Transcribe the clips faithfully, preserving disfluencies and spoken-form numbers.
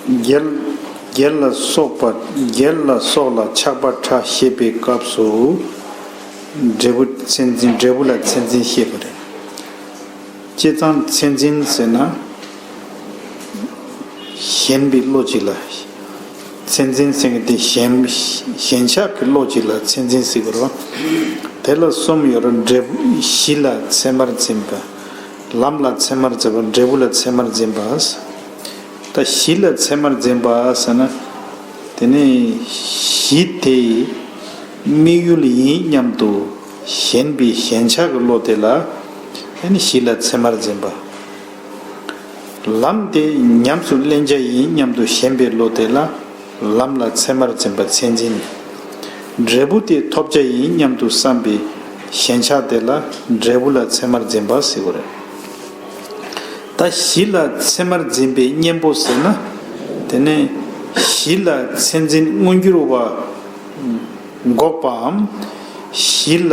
རྒྱལ། རྒྱལ་ལ་སོགས་པ། རྒྱལ་ལ་སོགས་ལ་ཆགས་པ་ཕྲ་ཞེས་པའི་སྐབས་སུ། འབྲས་བུ་མཚན་འཛིན། འབྲས་བུ་ལ་མཚན་འཛིན་བཤད་པ་རེད། བྱས་ཙང་མཚན་འཛིན་ཟེར་ན། ཞེན་པའི་བློ་གཅིག་ལ། མཚན་འཛིན་ཟེར་མཁན་དེ་ཞེན། ཞེན་ཆགས་ཀྱི་བློ་གཅིག་ལ་མཚན་འཛིན་ཟེར་གྱི་རེད་བ། དེ་ལ་གསུམ་ཡོད་རེད། འབྲས་བུ། གཞི་ལ་ཚད་མར་འཛིན་པ། ལམ་ལ་ཚད་མར་འཛིན་པ། འབྲས་བུ་ལ་ཚད་མར་འཛིན་པ། ད་གཞི་ལ་ཚད་མར་འཛིན་པ་ཟེར་ན། དེ་ནི་གཞི་དེ་དམིགས་ཡུལ་ཡིན་སྙམ་དུ་ཞེན་པའི་ཞེན་ཆགས་ཀྱི་བློ་དེ་ལ། ཨ་ནི་གཞི་ལ་ཚད་མར་འཛིན་པ། ལམ་དེ་ཉམས་སུ་ལེན་བྱ་ཡིན་སྙམ་དུ་ཞེན་པའི་བློ་དེ་ལ་ལམ་ལ་ཚད་མར་འཛིན་པ་མཚན་འཛིན། འབྲས་བུ་དེ་ཐོབ་བྱ་ཡིན་སྙམ་དུ་བསམ་པའི་ཞེན་ཆགས་དེ་ལ་འབྲས་བུ་ལ་ཚད་མར་འཛིན་པ་ཟེར་བ་རེད། ད་གཞི་ལ་ཚད་མར་འཛིན་པའི་གཉེན་པོ་ཟེར་ན། དེ་ནས་གཞི་ལ་མཚན་འཛིན་མངོན་གྱུར་བ་འགོག་པའམ། གཞི་ལ་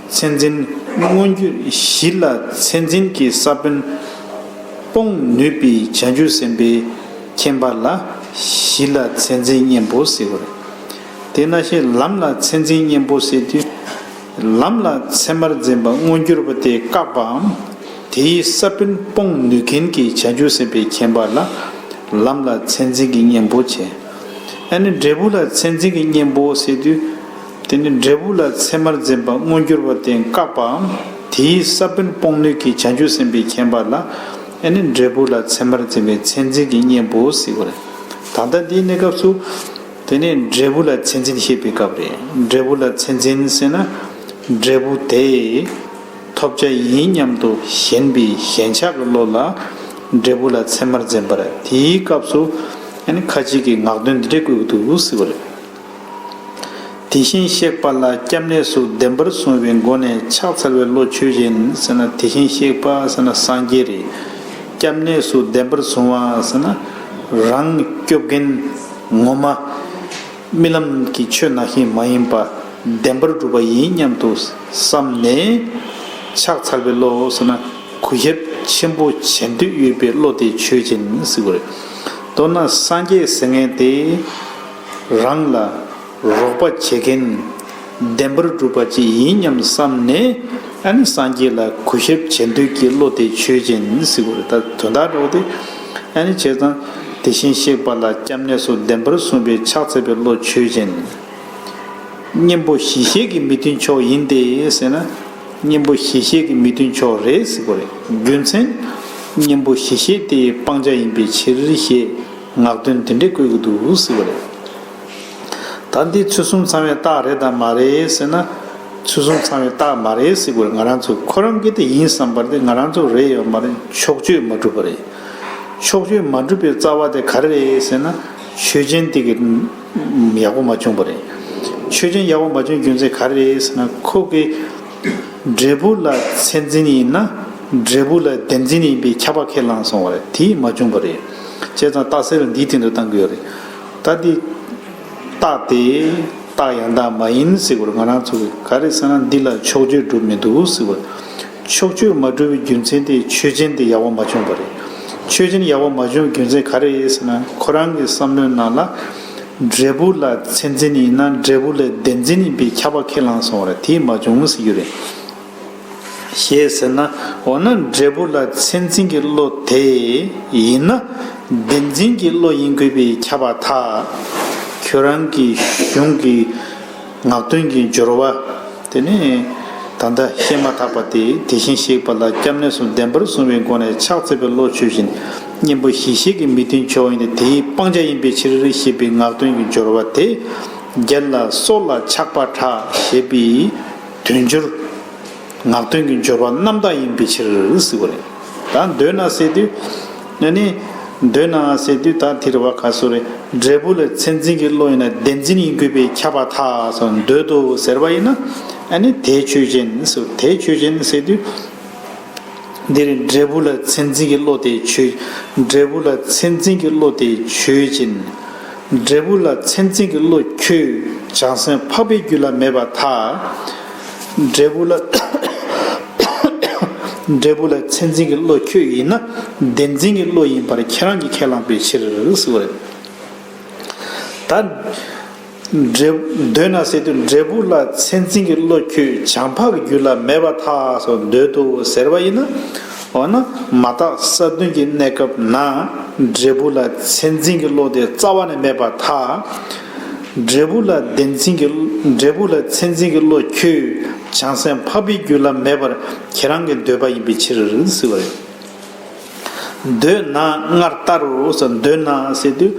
མཚན་འཛིན་མངོན་གྱུར། གཞི་ལ་མཚན་འཛིན་གྱི་ས་བོན་སྤོང་ནུས་པའི་བྱང་ཆུབ་སེམས་དཔའི་མཁྱེན་པ་ལ་གཞི་ལ་མཚན་འཛིན་གཉེན་པོ་ཟེར་བ་རེད། དེ་ནང་བཞིན་ལམ་ལ་མཚན་འཛིན་གཉེན་པོ་ཟེར་དུས། ལམ་ལ་ཚད་མར་འཛིན་པ་མངོན་གྱུར་པ་དེ་བཀག་པའམ། དེའི་ས་བོན་སྤོང་ནུས་མཁན་གྱི་བྱང་ཆུབ་སེམས་དཔའི་མཁྱེན་པ་ལ་ལམ་ལ་མཚན་འཛིན་གྱི་གཉེན་པོ་བྱས། ཨ་ནི་འབྲས་བུ་ལ་མཚན་འཛིན་གྱི་གཉེན་པོ་ཟེར་དུས། དེ་ནི་འབྲས་བུ་ལ་ཚད་མར་འཛིན་པ་མངོན་གྱུར་པ་དེ་བཀག་པའམ། དེའི་ས་བོན་སྤོང་ནུས་ཀྱི་བྱང་ཆུབ་སེམས་དཔའི་མཁྱེན་པ་ལ། ཨ་ནི་འབྲས་བུ་ལ་ཚད་མར་འཛིན་པའི་མཚན་འཛིན་གྱི་གཉེན་པོ་ཟེར་བ་རེད། ད་ལྟ་འདིའི་གནས་སྐབས་སུ། དེ་ནས་འབྲས་བུ་ལ་མཚན་འཛིན་བཤད་པའི་སྐབས་རེད། འབྲས་བུ་ལ་མཚན་འཛིན་ཟེར་ན། འབྲས་བུ་དེ་ཐོབ་བྱ་ཡིན་སྙམ་དུ་ཞེན་པའི་ཞེན་ཆགས་ཀྱི་བློ་ལ་འབྲས་བུ་ལ་ཚད་མར་འཛིན་པ་རེད། དེའི་སྐབས་སུ་ཨ་ནི་ཁ་ཅིག་གིས་ངག་འདོན་འདི་འདྲ་བཀོད་ཀྱི་འདུག་ཟེར་བ་རེད། དེ་བཞིན་གཤེགས་པ་ལ་སྐྱབས་གནས་སུ་བདེན་པར་བཟུང་བའི་སྒོ་ནས་ཕྱག་འཚལ་བའི་བློ་ཆོས་ཅན་ཟེར་ན། དེ་བཞིན་གཤེགས་པ་ཟེར་ན་སངས་རྒྱས་རེད། སྐྱབས་གནས་སུ་བདེན་པར་བཟུང་བ་ཟེར་ན། རང་སྐྱོབ་མཁན་ངོ་མ། རྨི་ལམ་གྱི་ཆོས་ནང་བཞིན་མ་ཡིན་པ་བདེན་པར་གྲུབ་པ་ཡིན་སྙམ་དུ་བསམ་ནས། ཕྱག་འཚལ་བའི་བློ་ཟེར་ན། གུས་ཞབས་ཆེན་པོ་བྱེད་འདོད་ཡོད་པའི་བློ་དེ་ཆོས་ཅན་ཟེར་བ་རེད། མདོར་ན་སངས་རྒྱས་ཟེར་མཁན་དེ་རང་ལ་རོགས་པ་བྱེད་མཁན་བདེན་པར་གྲུབ་པ་ཅིག་ཡིན་སྙམ་བསམ་ནས། ཨ་ནི་སངས་རྒྱས་ལ་གུས་ཞབས་བྱེད་འདོད་ཀྱི་བློ་དེ་ཆོས་ཅན་ཟེར་བ་རེད། ད་དོན་དག་འདྲ་བོ་དེ། ཨ་ནི་བྱས་ཙང་དེ་བཞིན་གཤེགས་པ་ལ་སྐྱབས་གནས་སུ་བདེན་པར་བཟུང་བའི་ཕྱག་འཚལ་བའི་བློ་ཆོས་ཅན། གཉེན་པོ་གཞི་ཤེས་ཀྱི་མི་མཐུན་ཕྱོགས་ཡིན་ཏེ་ཟེར་ན། གཉེན་པོ་གཞི་ཤེས་ཀྱི་མི་མཐུན་ཕྱོགས་རེད་ཟེར་གྱི་རེད། རྒྱུ་མཚན། གཉེན་པོ་གཞི་ཤེས་དེ་སྤང་བྱ་ཡིན་པའི་ཕྱིར་ཞེས་ངག་འདོན་དེ་འདྲ་བཀོད་ཀྱི་འདུག་ཟེར་གྱི་རེད། ད་འདི་ཚུལ་གསུམ་ཚང་བའི་རྟགས་རེད་དམ་མ་རེད་ཟེར་ན། ཚུལ་གསུམ་ཚང་བའི་རྟགས་མ་རེད་ཟེར་གྱི་རེད། ང་རང་ཚོ་ཁོ་རང་གིས་དེ་ཡིན་བསམ་པ་དེ་ང་རང་ཚོ་རེད་ཡོད་མ་རེད། ཕྱོགས་ཆོས་མ་གྲུབ་པ་རེད། ཕྱོགས་ཆོས་མ་གྲུབ་པའི་རྩ་བ་དེ་ག་རེ་རེད་ཟེར་ན། ཆོས་ཅན་དེ་གི་ཡག་པོ་མ་བྱུང་བ་རེད། ཆོས་ཅན་ཡག་པོ་མ་བྱུང་རྒྱུ་མཚན་ག་རེ་རེད་ཟེར་ན། ཁོ་གི་འབྲས་བུ་ལ་མཚན་འཛིན་ཡིན་ན་འབྲས་བུ་ལ་བདེན་འཛིན་ཡིན་པའི་ཁྱབ་པ་ཁས་བླངས་སོང་བ་རེད། དེ་མ་བྱུང་བ་རེད། བྱས་ཙང་རྟགས་གསལ་ལ་འདིའི་སྟེང་དུ་བཏང་གི་ཡོད་རེད། ད་འདི་རྟགས་དེ་རྟགས་ཡང་དག་མ་ཡིན་ཟེར་བར་ང་རང་ཚོ་གི་ག་རེ་ཟེར་ན། འདི་ལ་ཕྱོགས་ཆོས་གྲུབ་མི་འདུག་ཟེར་བ། ཕྱོགས་ཆོས་མ་གྲུབ་པའི་རྒྱུ་མཚན་དེ་ཆོས་ཅན་དེ་ཡག་པོ་མ་བྱུང་བ་རེད། ཆོས་ཅན་ཡག་པོ་མ་བྱུང་བའི་རྒྱུ་མཚན་ག་རེ་རེད་ཟེར་ན། ཁོ་རང་གི་བསམ་བློའི་ནང་ལ་འབྲས་བུ་ལ་མཚན་འཛིན་ཡིན་ན་འབྲས་བུ་ལ་བདེན་འཛིན་ཡིན་པའི་ཁྱབ་པ་ཁས་བླངས་སོང་བ་རེད། དེ་མ་བྱུང་ཟེར་རྒྱུ་རེད། ཞེས་ཟེར་ན། འོ་ན་འབྲས་བུ་ལ་མཚན་འཛིན་གྱི་བློ་དེ་ཡིན་ན་བདེན་འཛིན་གྱི་བློ་ཡིན་དགོས་པས་ཁྱབ་པར་ཐལ། ཁྱོད་རང་གི་གཞུང་གི་ངག་འདོན་གྱི་སྦྱོར་བ་དེ་ནི་ད་ལྟ་བཤད་མ་ཐག་པ་དེ། དེ་བཞིན་གཤེགས་པ་ལ་སྐྱབས་གནས་སུ་བདེན་པར་བཟུང་བའི་སྒོ་ནས་ཕྱག་འཚལ་བའི་བློ་ཆོས་ཅན། གཉེན་པོ་གཞི་ཤེས་ཀྱི་མི་མཐུན་ཕྱོགས་ཡིན་ཏེ། དེའི་སྤང་བྱ་ཡིན་པའི་ཕྱིར་ཞེས་པའི་ངག་འདོན་གྱི་སྦྱོར་བ་དེ། རྒྱལ་ལ་སོགས་ལ་ཆགས་པ་ཕྲ་ཞེས་པའི་དོན་སྦྱོར། ངག་འདོན་གྱི་སྦྱོར་བ་རྣམ་དག་ཡིན་པའི་ཕྱིར་ཟེར་བ་རེད། ད་འདོད་ན་ཟེར་དུས། ཨ་ནི། འདོད་ན་ཟེར་དུས་ད་དེ་རེད་བ། ག་སོ་རེད། འབྲས་བུ་ལ་མཚན་འཛིན་གྱི་བློ་ཡིན་ན་བདེན་འཛིན་ཡིན་དགོས་པས་ཁྱབ་པར་ཐལ་ཟེར། འདོད་དོ་ཟེར་བ་ཡིན་ན། ཨ་ནི་དེ་ཆོས་ཅན་ཟེར། དེ་ཆོས་ཅན་ཟེར་དུས། འདིར་འབྲས་བུ་ལ་མཚན་འཛིན་གྱི་བློ་དེ་ཆོས། འབྲས་བུ་ལ་མཚན་འཛིན་གྱི་བློ་དེ་ཆོས་ཅན། འབྲས་བུ་ལ་མཚན་འཛིན་གྱི་བློ་ཁྱོད་བྱང་སེམས་འཕགས་པའི་རྒྱུད་ལ་མེད་པར་ཐལ། འབྲས་བུ་ལ་ འབྲས་བུ་ལ་མཚན་འཛིན་གྱི་བློ་ཁྱོད་ཡིན་ན་བདེན་འཛིན་གྱི་བློ་ཡིན་པར་ཁྱེད་རང་གིས་ཁས་བླངས་པའི་ཕྱིར་ཟེར་བ་རེད། ད། འབྲས། འདོད་ན་ཟེར་དུས་འབྲས་བུ་ལ་མཚན་འཛིན་གྱི་བློ་ཁྱོད་བྱང་འཕགས་ཀྱི་རྒྱུད་ལ་མེད་པར་ཐལ་སོགས་འདོད་དོ་ཟེར་བ་ཡིན་ན། འོ་ན་མ་དག་ས་བདུན་གྱི་གནས་སྐབས་ན་འབྲས་བུ་ལ་མཚན་འཛིན་གྱི་བློ་དེ་རྩ་བ་ནས་མེད་པར་ཐལ། འབྲས་བུ་ལ་བདེན་འཛིན་གྱི། འབྲས་བུ་ལ་མཚན་འཛིན་གྱི་བློ་ཁྱོད་བྱང་སེམས་འཕགས་པའི་རྒྱུད་ལ་མེད་པར་ཁྱེད་རང་གིས་འདོད་པ་ཡིན་པའི་ཕྱིར་ཟེར་བ་རེད། འདོད་ན་སྔར་ལྟར་རོ་ཟེར། འདོད་ན་ཟེར་དུས་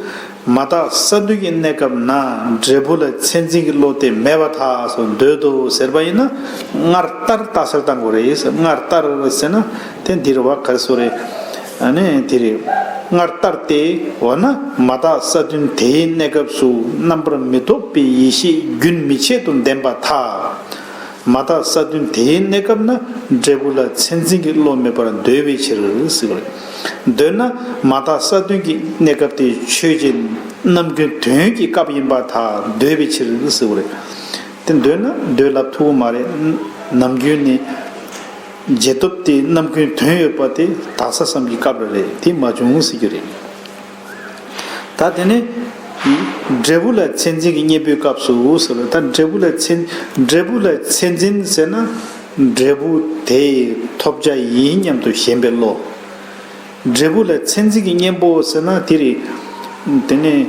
མ་དག་ས་བདུན་གྱི་གནས་སྐབས་ན་འབྲས་བུ་ལ་མཚན་འཛིན་གྱི་བློ་དེ་མེད་པར་ཐལ་སོགས་འདོད་དོ་ཟེར་བ་ཡིན་ན། སྔར་ལྟར་ལྟ་ཚུལ་བཏང་དགོས་རེད་ཟེར། སྔར་ལྟར་ཟེར་ན་དེ་འདིར་བ་ག་རེ་ཟེར་རེད། ཨ་ནི་དེ་རེད། སྔར་ལྟར་ཏེ། འོ་ན་མ་དག་ས་བདུན་དེའི་གནས་སྐབས་སུ་རྣམ་པར་མི་རྟོག་པའི་ཡེ་ཤེས་རྒྱུན་མི་འཆད་དུ་ལྡན་པར་ཐལ། མ་དག་ས་བདུན་དེའི་གནས་སྐབས་ན་འབྲས་བུ་ལ་མཚན་འཛིན་གྱི་བློ་མེད་པར་འདོད་པའི་ཕྱིར་ཟེར་བ་རེད། འདོད་ན་མ་དག་ས་བདུན་གྱི་གནས་སྐབས་དེ་ཆོས་ཅན། རྣམ་ཀུན་དོན་གྱི་སྐབས་ཡིན་པར་ཐལ། འདོད་པའི་ཕྱིར་ཟེར་བ་རེད། དེ་འདོད་ན་འདོད་ལབ་ཐུབ་ཀྱི་མ་རེད། ནམ་རྒྱུན་ནས་རྗེས་ཐོབ་དེ་རྣམ་ཀུན་དོན་ཡོད་པ་དེ་དག་ས་བསམ་གྱི་སྐབས་ལ་རེད། དེ་མ་བྱུང་ཟེར་རྒྱུ་རེད། ད་དེ་ནས་འབྲས་བུ་ལ་མཚན་འཛིན་གྱི་གཉེན་པོའི་སྐབས་སུ་ཟེར་བ། ད་འབྲས་བུ་ལ་མཚན། འབྲས་བུ་ལ་མཚན་འཛིན་ཟེར་ན་འབྲས་བུ་དེ་ཐོབ་བྱ་ཡིན་སྙམ་དུ་ཞེན་པའི་བློ། འབྲས་བུ་ལ་མཚན་འཛིན་གྱི་གཉེན་པོ་ཟེར་ན་དེ་རེད། དེ་ནས་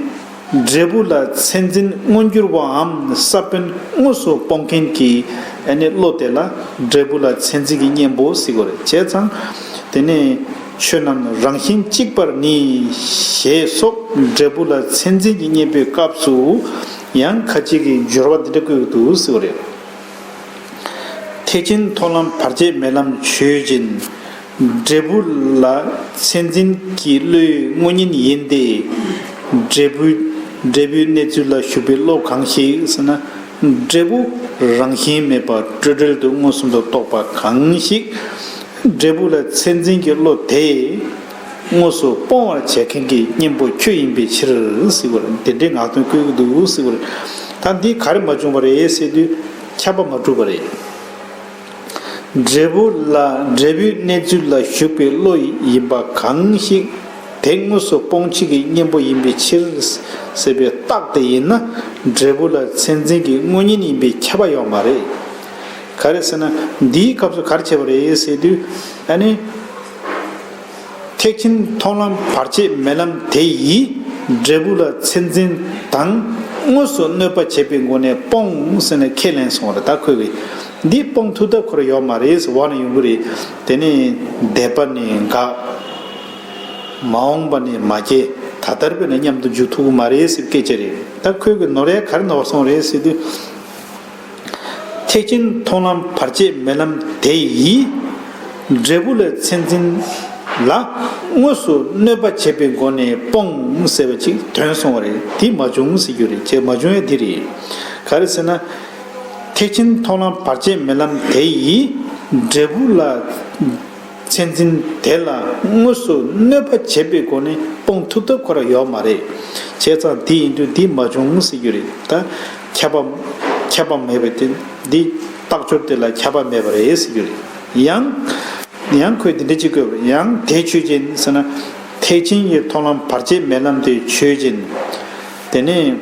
འབྲས་བུ་ལ་མཚན་འཛིན་མངོན་གྱུར་བའམ་ས་བོན་དངོས་སུ་སྤོང་མཁན་གྱི་ཨ་ནི་བློ་དེ་ལ་འབྲས་བུ་ལ་མཚན་འཛིན་གྱི་གཉེན་པོ་ཟེར་དགོས་རེད། བྱས་ཙང་དེ་ནས་ཆོས་རྣམས་རང་བཞིན་གཅིག་པར་ནི་ཞེས་སོགས་འབྲས་བུ་ལ་མཚན་འཛིན་གྱི་གཉེན་པོའི་སྐབས་སུ་ཡང་ཁ་ཅིག་གིས་སྦྱོར་བ་འདི་འདྲ་བཀོད་ཀྱི་འདུག་ཟེར་བ་རེད། ཐེག་ཆེན་མཐོང་ལམ་བར་ཆད་མེད་ལམ་ཆོས་ཅན། འབྲས་བུ་ལ་མཚན་འཛིན་གྱི་བློའི་དངོས་གཉེན་ཡིན་ཏེ། འབྲས་བུ། འབྲས་བུའི་གནས་ཚུལ་ལ་ཞུགས་པའི་བློ་གང་ཞིག་ཟེར་ན། འབྲས་བུ་རང་བཞིན་མེད་པ་སྤྲོས་བྲལ་དུ་མངོན་སུམ་དུ་རྟོགས་པ་གང་ཞིག་འབྲས་བུ་ལ་མཚན་འཛིན་གྱི་བློ་དེ་དངོས་སུ་སྤོང་བར་བྱེད་མཁན་གྱི་གཉེན་པོ་ཁྱོད་ཡིན་པའི་ཕྱིར་ཟེར་བ་རེད། དེ་འདྲའི་ངག་དོན་བཀོད་ཀྱི་འདུག་ཟེར་བ་རེད། ད་འདི་ག་རེ་མ་བྱུང་བ་རེད་ཟེར་དུས་ཁྱབ་པ་མ་གྲུབ་པ་རེད། འབྲས་བུ་ལ། འབྲས་བུའི་གནས་ཚུལ་ལ་ཞུགས་པའི་བློ་ཡིན་པ་གང་ཞིག་དེ་དངོས་སུ་སྤོང་བྱེད་ཀྱི་གཉེན་པོ་ཡིན་པའི་ཕྱིར་ཟེར་བའི་རྟགས་དེ་ཡིན་ན་འབྲས་བུ་ལ་མཚན་འཛིན་གྱི་དངོས་གཉེན་ཡིན་པའི་ཁྱབ་པ་ཡོད་མ་རེད། ག་རེ་ཟེར་ན་འདིའི་སྐབས་སུ་ག་རེ་བྱས་པ་རེད་ཟེར་དུས། ཨ་ནི། ཐེག་ཆེན་མཐོང་ལམ་བར་ཆད་མེད་ལམ་དེ་ཡིས་འབྲས་བུ་ལ་མཚན་འཛིན་དང་དངོས་སུ་གནོད་པ་བྱེད་པའི་སྒོ་ནས་སྤོང་ཟེར་ནས་ཁས་ལེན་སོང་བ་རེད། ད་ཁོས་གི་འདི་སྤོང་ཐུབ་ཐབས་ཁོ་རང་ཡོད་མ་རེད་ཟེར་བ་ནས་ཡོང་གི་རེད། དེ་ནས་འདས་པ་ནས་འགག་མ་འོངས་པ་ནས་མ་སྐྱེ། ད་ལྟར་བས་ན་མཉམ་དུ་འཇུག་ཐུབ་ཀྱི་མ་རེད་ཟེར་སྐད་ཆ་རེད། ད་ཁོས་གི་ནོར་ཡ་ག་རེ་ནོར་སོང་རེད་ཟེར་དུས། ཐེག་ཆེན་མཐོང་ལམ་བར་ཆད་མེད་ལམ་དེ་ཡིས། འབྲས་བུ་ལ་མཚན་འཛིན་ལ་དངོས་སུ་གནོད་པ་བྱེད་པའི་སྒོ་ནས་སྤོང་ཟེར་བ་ཅིག་ཐོན་སོང་བ་རེད། དེ་མ་བྱུང་ཟེར་རྒྱུ་རེད། ཅེས་མ་བྱུང་ཡ་འདི་རེད། ག་རེ་ཟེར་ན། ཐེག་ཆེན་མཐོང་ལམ་བར་ཆད་མེད་ལམ་དེ་ཡིས་འབྲས་བུ་ལ་མཚན་འཛིན་དེ་ལ་དངོས་སུ་གནོད་པ་བྱེད་པའི་སྒོ་ནས་སྤོང་ཐུབ་ཐབས་ཁོ་རང་ཡོད་མ་རེད། བྱས་ཙང་དེ་ཡིན་དུས་འདི་མ་བྱུང་ཟེར་རྒྱུ་རེད། ད་ཁྱབ་པ། ཁྱབ་པ་མེད་པའི་དེ་འདི་རྟགས་སྦྱོར་དེ་ལ་ཁྱབ་པ་མེད་པ་རེད་ཟེར་རྒྱུ་རེད། ཡང་། ཡང་ཁོས་འདི་འདྲ་ཅིག་བཀོད་པ་རེད། ཡང་དེ་ཆོས་ཅན་ཟེར་ན། ཐེག་ཆེན་གྱི་མཐོང་ལམ་བར་ཆད་མེད་ལམ་དེ་ཆོས་ཅན། དེ་ནས།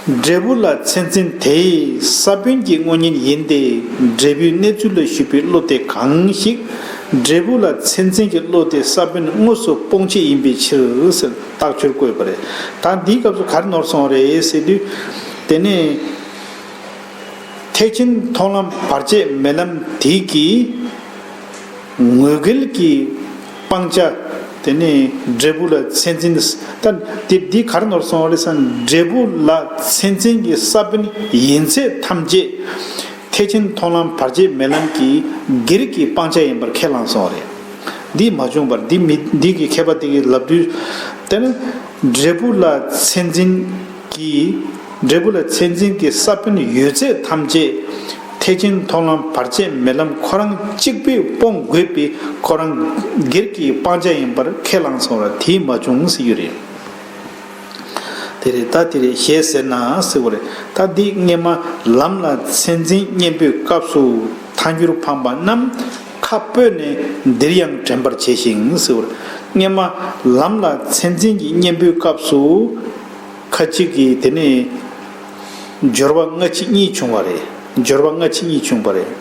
འབྲས་བུ་ལ་མཚན་འཛིན་དེ་ས་བོན་གྱི་དངོས་གཉེན་ཡིན་ཏེ། འབྲས་བུའི་གནས་ཚུལ་ལ་ཞུགས་པའི་བློ་དེ་གང་ཞིག་འབྲས་བུ་ལ་མཚན་འཛིན་གྱི་བློ་དེ་ས་བོན་དངོས་སུ་སྤོང་བྱེད་ཡིན་པའི་ཕྱིར་ཟེར་རྟགས་སྦྱོར་བཀོད་པ་རེད། ད་འདིའི་སྐབས་སུ་ག་རེ་ནོར་སོང་རེད་ཟེར་དུས། དེ་ནས་ཐེག་ཆེན་མཐོང་ལམ་བར་ཆད་མེད་ལམ་དེ་གིས། ངོས་འགལ་གྱི་སྤང་བྱ། དེ་ནས་འབྲས་བུ་ལ་མཚན་འཛིན། ད་དེ་འདི་ག་རེ་ནོར་སོང་བ་རེད་ཟེར་ན། འབྲས་བུ་ལ་མཚན་འཛིན་གྱི་ས་བོན་ཡིན་ཚད་ཐམས་ཅད་ཐེག་ཆེན་མཐོང་ལམ་བར་ཆད་མེད་ལམ་གྱི་སྒེར་གྱི་སྤང་བྱ་ཡིན་པར་ཁས་བླངས་སོང་བ་རེད། འདི་མ་བྱུང་བར་འདི་མི་འདི་གི་མཁས་པ་དེ་གིས་ལབ་དུས། དེ་ནི་འབྲས་བུ་ལ་མཚན་འཛིན་གྱི། འབྲས་བུ་ལ་མཚན་འཛིན་གྱི་ས་བོན་ཡོད་ཚད་ཐམས་ཅད་ཐེག་ཆེན་མཐོང་ལམ་བར་ཆད་མེད་ལམ་ཁོ་རང་གཅིག་པུས་སྤོང་དགོས་པའི་ཁོ་རང་སྒེར་གྱི་སྤང་བྱ་ཡིན་པར་ཁས་བླངས་སོང་བ་དེ་མ་བྱུང་ཟེར་རྒྱུ་རེད། དེ་རེད། ད་དེ་རེད། ཞེས་ཟེར་ན་ཟེར་བ་རེད། ད་འདི་སྔས་མ་ལམ་ལ་མཚན་འཛིན་གཉེན་པོའི་སྐབས་སུ་ ཐལ་འགྱུར་འཕངས་པ་རྣམས་ཁ་སྤོས་ནས་འདིར་ཡང་དྲན་པར་བྱས་ཤིང་ཟེར་བར། སྔོན་མ་ལམ་ལ་མཚན་འཛིན་གྱི་གཉེན་པོའི་སྐབས་སུ་ཁ་ཅིག་གིས་དེ་ནས་སྦྱོར་བ་སྔ་ཕྱི་གཉིས་བྱུང་བ་རེད། སྦྱོར་བ་སྔ་ཕྱི་གཉིས་བྱུང་བ་རེད།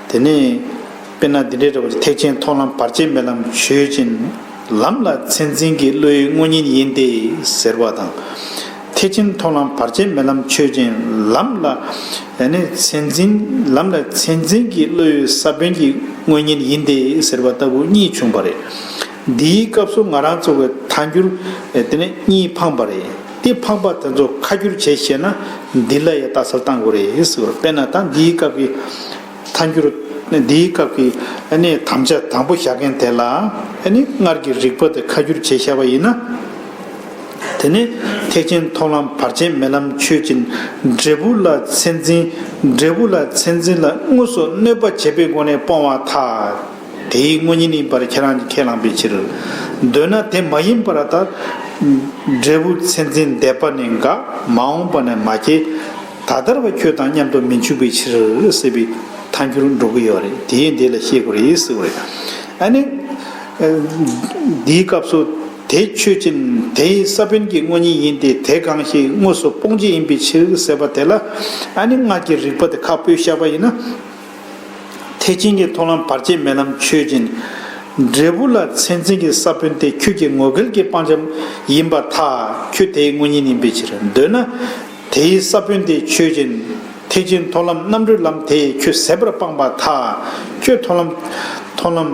དེ་ནས་དཔེར་ན་འདི་འདྲའི་འདྲ་བ་ཅིག་ཐེག་ཆེན་མཐོང་ལམ་བར་ཆད་མེད་ལམ་ཆོས་ཅན། ལམ་ལ་མཚན་འཛིན་གྱི་བློའི་དངོས་གཉེན་ཡིན་ཏེ་ཟེར་བ་དང་། ཐེག་ཆེན་མཐོང་ལམ་བར་ཆད་མེད་ལམ་ཆོས་ཅན། ལམ་ལ་ཡང་ནི་མཚན་འཛིན། ལམ་ལ་མཚན་འཛིན་གྱི་བློའི་ས་བོན་གྱི་དངོས་གཉེན་ཡིན་ཏེ་ཟེར་བ་ལྟ་བུ་གཉིས་བྱུང་བ་རེད། འདིའི་སྐབས་སུ་ང་རང་ཚོ་གི་ཐལ་འགྱུར་དེ་ནི་གཉིས་འཕངས་པ་རེད། དེ་འཕངས་པ་དེ་ཚོ་ཁ་བསྒྱུར་བྱས་བཤད་ན་འདི་ལ་ཡང་ལྟ་ཚུལ་བཏང་དགོས་རེད་ཟེར་བ། དཔེར་ན་ད་འདིའི་སྐབས་ཀྱི་ཐལ་འགྱུར་འདིའི་སྐབས་ཀྱི་ཨ་ནི་དམ་བཅའ་དང་པོ་བཞག་མཁན་དེ་ལ་ཨ་ནི་སྔར་གྱི་རིགས་པ་དེ་ཁ་བསྒྱུར་བྱས་བཞག་པ་ཡིན་ན། དེ་ནི་ཐེག་ཆེན་མཐོང་ལམ་བར་ཆད་མེད་ལམ་ཆོས་ཅན། འབྲས་བུ་ལ་མཚན་འཛིན། འབྲས་བུ་ལ་མཚན་འཛིན་ལ་དངོས་སུ་གནོད་པ་བྱེད་པའི་སྒོ་ནས་སྤོང་བ་ཐལ། དེའི་དངོས་གཉེན་ཡིན་པར་ཁྱེད་རང་གིས་ཁས་བླངས་པའི་ཕྱིར། འདོད་ན་དེ་མ་ཡིན་པར་ཐལ། འབྲས་བུ་མཚན་འཛིན་འདས་པ་ནི་འགག། མ་འོངས་པ་ནི་མ་སྐྱེ། ད་ལྟར་བ་ཁྱོད་དང་མཉམ་དུ་མི་འཇུག་པའི་ཕྱིར་ཟེར་བའི་ཐལ་འགྱུར་འགྲོ་གི་ཡོད་རེད། དེ་ཡིན་དེ་ལ་ཤེས་དགོས་རེད་ཟེར་བ་རེད། ཨ་ནི། འདིའི་སྐབས་སུ་དེ་ཆོས་ཅན། དེའི་ས་བོན་གྱི་དངོས་གཉེན་ཡིན་ཏེ། དེ་གང་ཞིག་དངོས་སུ་སྤོང་བྱེད་ཡིན་པའི་ཕྱིར་ཟེར་བ་དེ་ལ་ཨ་ནི་སྔར་གྱི་རིགས་པ་དེ་ཁ་སྤོས་བཞག་པ་ཡིན་ན། ཐེག་ཆེན་གྱི་མཐོང་ལམ་བར་ཆད་མེད་ལམ་ཆོས་ཅན། འབྲས་བུ་ལ་མཚན་འཛིན་གྱི་ས་བོན་དེ་ཁྱོད་ཀྱི་ངོ་འགལ་གྱི་སྤང་བྱ་ཡིན་པར་ཐལ། ཁྱོད་དེའི་དངོས་གཉེན་ཡིན་པའི་ཕྱིར། འདོད་ན་དེའི་ས་བོན་དེ་ཆོས་ཅན། ཐེག་ཆེན་མཐོང་ལམ་རྣམ་གྲོལ་ལམ་དེས་ཁྱོད་ཟད་པར་སྤངས་པར་ཐལ། ཁྱོད་མཐོང་ལམ་མཐོང་ལམ་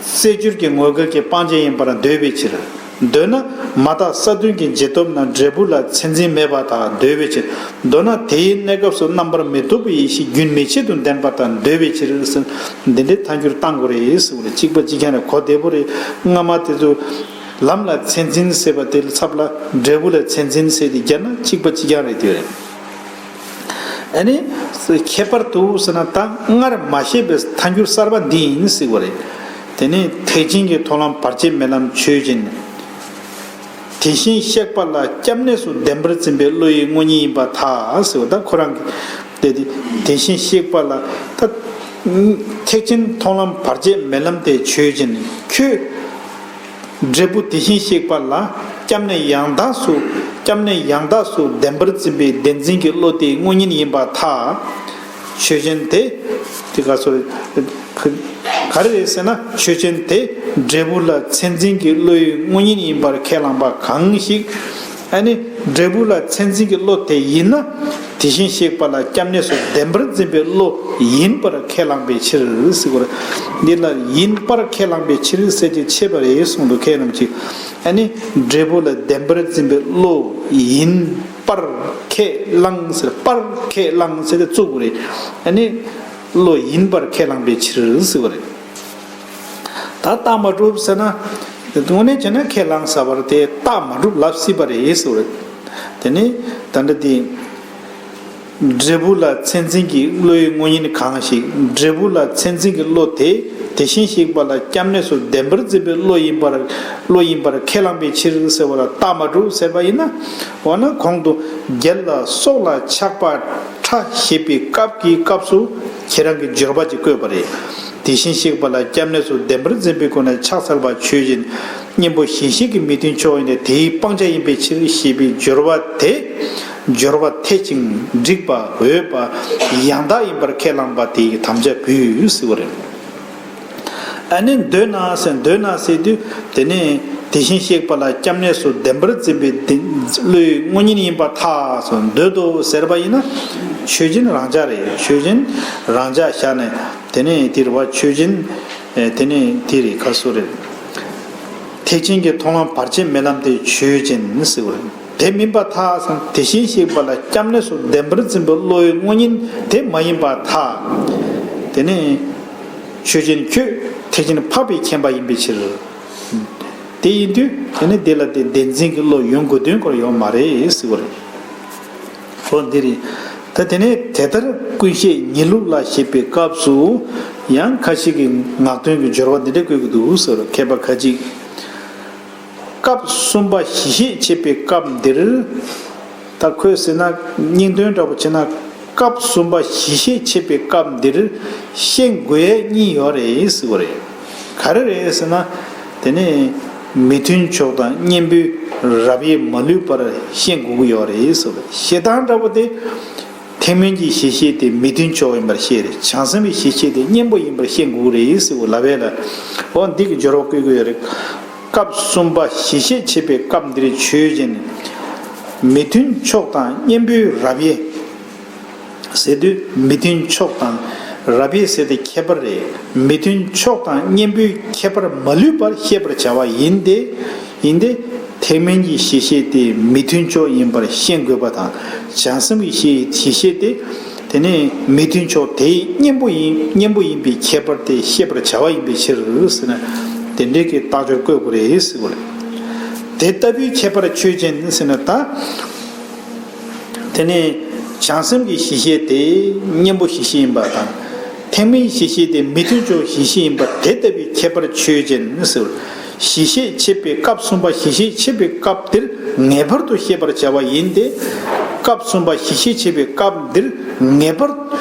རྩེ་སྦྱོར་གྱི་ངོ་འགལ་གྱི་སྤང་བྱ་ཡིན་པར་འདོད་པའི་ཕྱིར། འདོད་ན་མ་དག་ས་བདུན་གྱི་རྗེས་ཐོབ་ན་འབྲས་བུ་ལ་མཚན་འཛིན་མེད་པར་ཐལ། འདོད་པའི་ཕྱིར། མདོར་ན་དེའི་གནས་སྐབས་སུ་རྣམ་པར་མི་རྟོག་པའི་ཡེ་ཤེས་རྒྱུན་མི་ཆད་དུ་ལྡན་པར་ཐལ། འདོད་པའི་ཕྱིར་ཟེར། འདི་འདྲའི་ཐལ་འགྱུར་བཏང་དགོས་རེད་ཟེར་བ་རེད། གཅིག་པ་གཅིག་རྐྱང་རེད། གོ་བདེ་པོ་རེད། སྔ་མ་དེ་ཚོ་ལམ་ལ་མཚན་འཛིན་ཟེར་བ་དེ་ལ་ཚབ་ལ་འབྲས་བུ་ལ་མཚན་འཛིན་ཟེར་ཏེ་བརྒྱབ་ན་གཅིག་པ་གཅིག་རྐྱང་རེད་དེ་རེད། ཨ་ནི། ཁྱད་པར་དུ་ཟེར་ན་ད་སྔར་མ་བཤད་པའི་ཐལ་འགྱུར་གསར་པ་འདི་ཡིན་ཟེར་བ་རེད། དེ་ནི་ཐེག་ཆེན་གྱི་མཐོང་ལམ་བར་ཆད་མེད་ལམ་ཆོས་ཅན། དེ་བཞིན་གཤེགས་པ་ལ་སྐྱབས་གནས་སུ་བདེན་པར་འཛིན་པའི་བློ་ཡི་དངོས་གཉེན་ཡིན་པར་ཐལ་ཟེར་བ། ད་ཁོ་རང་གི་དེ་དེ་དེ་བཞིན་གཤེགས་པ་ལ་ད་ཐེག་ཆེན་མཐོང་ལམ་བར་ཆད་མེད་ལམ་དེ་ཆོས་ཅན། ཁྱོད་འབྲས་བུ་དེ་བཞིན་གཤེགས་པ་ལ་སྐྱབས་གནས་ཡང་དག་སུ། སྐྱབས་གནས་ཡང་དག་སུ་བདེན་པར་འཛིན་པའི་བདེན་འཛིན་གྱི་བློ་དེའི་དངོས་གཉེན་ཡིན་པར་ཐལ། ཆོས་ཅན་དེ། དེ་ག་སོ་རེད། ག་རེ་རེད་ཟེར་ན་ཆོས་ཅན་དེ་འབྲས་བུ་ལ་མཚན་འཛིན་གྱི་བློའི་དངོས་གཉེན་ཡིན་པར་ཁས་བླངས་པ་གང་ཞིག་ཨ་ནི་འབྲས་བུ་ལ་མཚན་འཛིན་གྱི་བློ་དེ་ཡིན་ན། དེ་བཞིན་གཤེགས་པ་ལ་སྐྱབས་གནས་སུ་བདེན་པར་འཛིན་པའི་བློ་ཡིན་པར་ཁས་བླངས་པའི་ཕྱིར་ཟེར་བ་རེད། འདི་ལ་ཡིན་པར་ཁས་བླངས་པའི་ཕྱིར་ཟེར་གྱི་ཆད་པ་རེད་གསུངས་འདུག་མཁན་རྣམས་ཀྱིས། ཨ་ནི་འབྲས་བུ་ལ་བདེན་པར་འཛིན་པའི་བློ་ཡིན་པར་ཁས་བླངས་ཟེར། པར་ཁས་བླངས་ཟེར་ཏེ་བཙུགས་པ་རེད། ཨ་ནི་བློ་ཡིན་པར་ཁས་བླངས་པའི་ཕྱིར་ཟེར་བ་རེད། ད་རྟགས་མ་གྲུབ་ཟེར་ན། དངོས་གནས་བྱས་ན་ཁས་བླངས་ཟེར་བ་དེ་རྟགས་མ་གྲུབ་ལབ་སྲིད་པ་རེད་ཟེར་བ་རེད། དེ་ནི་ད་ལྟ་དེ། འབྲས་བུ་ལ་མཚན་འཛིན་གྱི་བློའི་དངོས་གཉེན་གང་ཞིག་འབྲས་བུ་ལ་མཚན་འཛིན་གྱི་བློ་དེ་དེ་བཞིན་གཤེགས་པ་ལ་སྐྱབས་གནས་སུ་བདེན་པར་འཛིན་པའི་བློ་ཡིན་པར། བློ་ཡིན་པར་ཁས་བླངས་པའི་ཕྱིར་ཟེར་བ་ལ་རྟགས་མ་གྲུབ་ཟེར་བ་ཡིན་ན། འོ་ན་གོང་དུ་རྒྱལ་ལ་སོགས་ལ་ཆགས་པ་ཕྲ་ཞེས་པའི་སྐབས་ཀྱི་སྐབས་སུ་ཁྱེད་རང་གི་སྦྱོར་བ་ཅིག་བཀོད་པ་རེད། དེ་བཞིན་གཤེགས་པ་ལ་སྐྱབས་གནས་སུ་བདེན་པར་འཛིན་པའི་སྒོ་ནས་ཕྱག་འཚལ་བ་ཆོས་ཅན། གཉེན་པོ་གཞན་ཞིག་གིས་མི་མཐུན་ཕྱོགས་ཡིན་ནས་དེའི་སྤང་བྱ་ཡིན་པའི་ཕྱིར་ཞེས་པའི་སྦྱོར་བ་དེ། སྦྱོར་བ་འཐད་ཅིང་འགྲིག་པ་འོས་པ་ཡང་དག་ཡིན་པར་ཁས་བླངས་པ་དེའི་དམ་བཅའ་བུད་ཟེར་བ་རེད། ཨ་ནི་འདོད་ན་ཟེར། འདོད་ན་ཟེར་དུས་དེ་ནས་དེ་བཞིན་གཤེགས་པ་ལ་སྐྱབས་གནས་སུ་བདེན་པར་འཛིན་པའི་བདེན་བློའི་དངོས་གཉེན་ཡིན་པར་ཐལ་ཟེར། འདོད་དོ་ཟེར་བ་ཡིན་ན་ཆོས་ཅན་རང་འཇགས་རེད། ཆོས་ཅན་རང་འཇགས་བཞག་ནས་དེ་ནས་དེ་རེད་བ། ཆོས་ཅན་དེ་ནས་དེ་རེད། ག་སོ་རེད། ཐེག་ཆེན་གྱི་མཐོང་ལམ་བར་ཆད་མེད་ལམ་དེ་ཆོས་ཅན་ཟེར་བ་རེད། དེ་མིན་པར་ཐལ་ཟེར། དེ་བཞིན་གཤེགས་པ་ལ་སྐྱབས་གནས་སུ་བདེན་པར་འཛིན་པའི་བློའི་དངོས་གཉེན་དེ་མ་ཡིན་པར་ཐལ། དེ་ནས་ཆོས་ཅན་ཁྱོད་ཐེག་ཆེན་འཕགས་པའི་མཁྱེན་པ་ཡིན་པའི་ཕྱིར། དེ་ཡིན་དུས་དེ་ནི་དེ་ལ་དེ་བདེན་འཛིན་གྱི་བློ་ཡོང་དགོས་དོན་སྐོར་ཡོད་མ་རེད་ཟེར་བ་རེད། འོ་འདི་རེད། ད་དེ་ནས་དེ་ལྟར་ཀུན་ཤེས་ཉིད་ལུགས་ལ་ཞེས་པའི་སྐབས་སུ་ཡང་ཁ་ཅིག་གིས་ངག་དོན་གྱི་སྦྱོར་བ་འདི་འདྲ་བཀོད་ཀྱི་འདུག་ཟེར། མཁས་པ་ཁ་ཅིག་སྐབས་གསུམ་པ་གཞི་ཤེས་འཆད་པའི་སྐབས་འདིར། ད་ཁོས་ཟེར་ན་སྙིང་དོན་འདྲ་པོ་བྱས་ན། སྐབས་གསུམ་པ་གཞི་ཤེས་འཆད་པའི་སྐབས་འདིར་ཤེས་དགོས་ཡས་གཉིས་ཡོད་རེད་ཟེར་བ་རེད། ག་རེ་རེད་ཟེར་ན། དེ་ནས་མི་མཐུན་ཕྱོགས་དང་གཉེན་པོའི་རབ་དབྱེ་མ་ལུས་པར་ཤེས་དགོས་ཀྱི་ཡོད་རེད་ཟེར་བ་རེད། ཞེ་སྡང་འདྲ་པོ་དེ། ཐེག་དམན་གྱི་གཞི་ཤེས་དེ་མི་མཐུན་ཕྱོགས་ཡིན་པར་ཤེས་རེད། བྱང་སེམས་ཀྱི་གཞི་ཤེས་དེ་གཉེན་པོ་ཡིན་པར་ཤེས་དགོས་རེད་ཟེར་བ་ལབ་པས་ལ། འོ་འདི་གི་སྦྱོར་བ་བཀོད་ཀྱི་ཡོད་རེད། སྐབས་གསུམ་པ་གཞི་ཤེས་འཆད་པའི་སྐབས་འདིར་ཆོས་ཅན། མི་མཐུན་ཕྱོགས་དང་གཉེན་པོའི་རབ་དབྱེ། ཟེར་དུས་མི་མཐུན་ཕྱོགས་དང་རབ་དབྱེ་ཟེར་དེ་ཁྱད་པར་རེད། མི་མཐུན་ཕྱོགས་དང་གཉེན་པོའི་ཁྱད་པར་མ་ལུས་པར་ཤེས་པར་བྱ་བ་ཡིན་ཏེ། ཡིན་ཏེ། ཐེག་དམན་གྱི་གཞི་ཤེས་དེ་མི་མཐུན་ཕྱོགས་ཡིན་པར་ཤེས་དགོས་པ་དང་། བྱང་སེམས་ཀྱི་གཞི་གཞི་ཤེས་དེ། དེ་ནས་མི་མཐུན་ཕྱོགས་དེའི་གཉེན་པོ་ཡིན་གཉེན་པོ་ཡིན་པའི་ཁྱད་པར་དེ་ཤེས་པར་བྱ་བ་ཡིན་པའི་ཕྱིར་ཟེར་ན། དེ་འདྲའི་གི་རྟགས་སྦྱོར་བཀོད་དགོས་རེད་ཟེར་བ་རེད། དེ་ལྟ་བུའི་ཁྱད་པར་ཆོས་ཅན་ཟེར་ན་ད། དེ་ནས་བྱང་སེམས་ཀྱི་གཞི་ཤེས་དེ་གཉེན་པོ་གཞི་ཤེས་ཡིན་པ་དང་། ཐེག་དམན་གཞི་ཤེས་དེ་མི་མཐུན་ཕྱོགས་གཞི་ཤེས་ཡིན་པ་དེ་ལྟ་བུའི་ཁྱད་པར་ཆོས་ཅན་ཟེར། གཞི་ཤེས་འཆད་པའི་སྐབས་གསུམ་པ་གཞི་ཤེས་འཆད་པའི་སྐབས་འདིར་ངེས་པར་དུ་ཤེས་པར་བྱ་བ་ཡིན་ཏེ། སྐབས་གསུམ་པ་གཞི་ཤེས་འཆད་པའི་སྐབས་འདིར་ངེས་པར་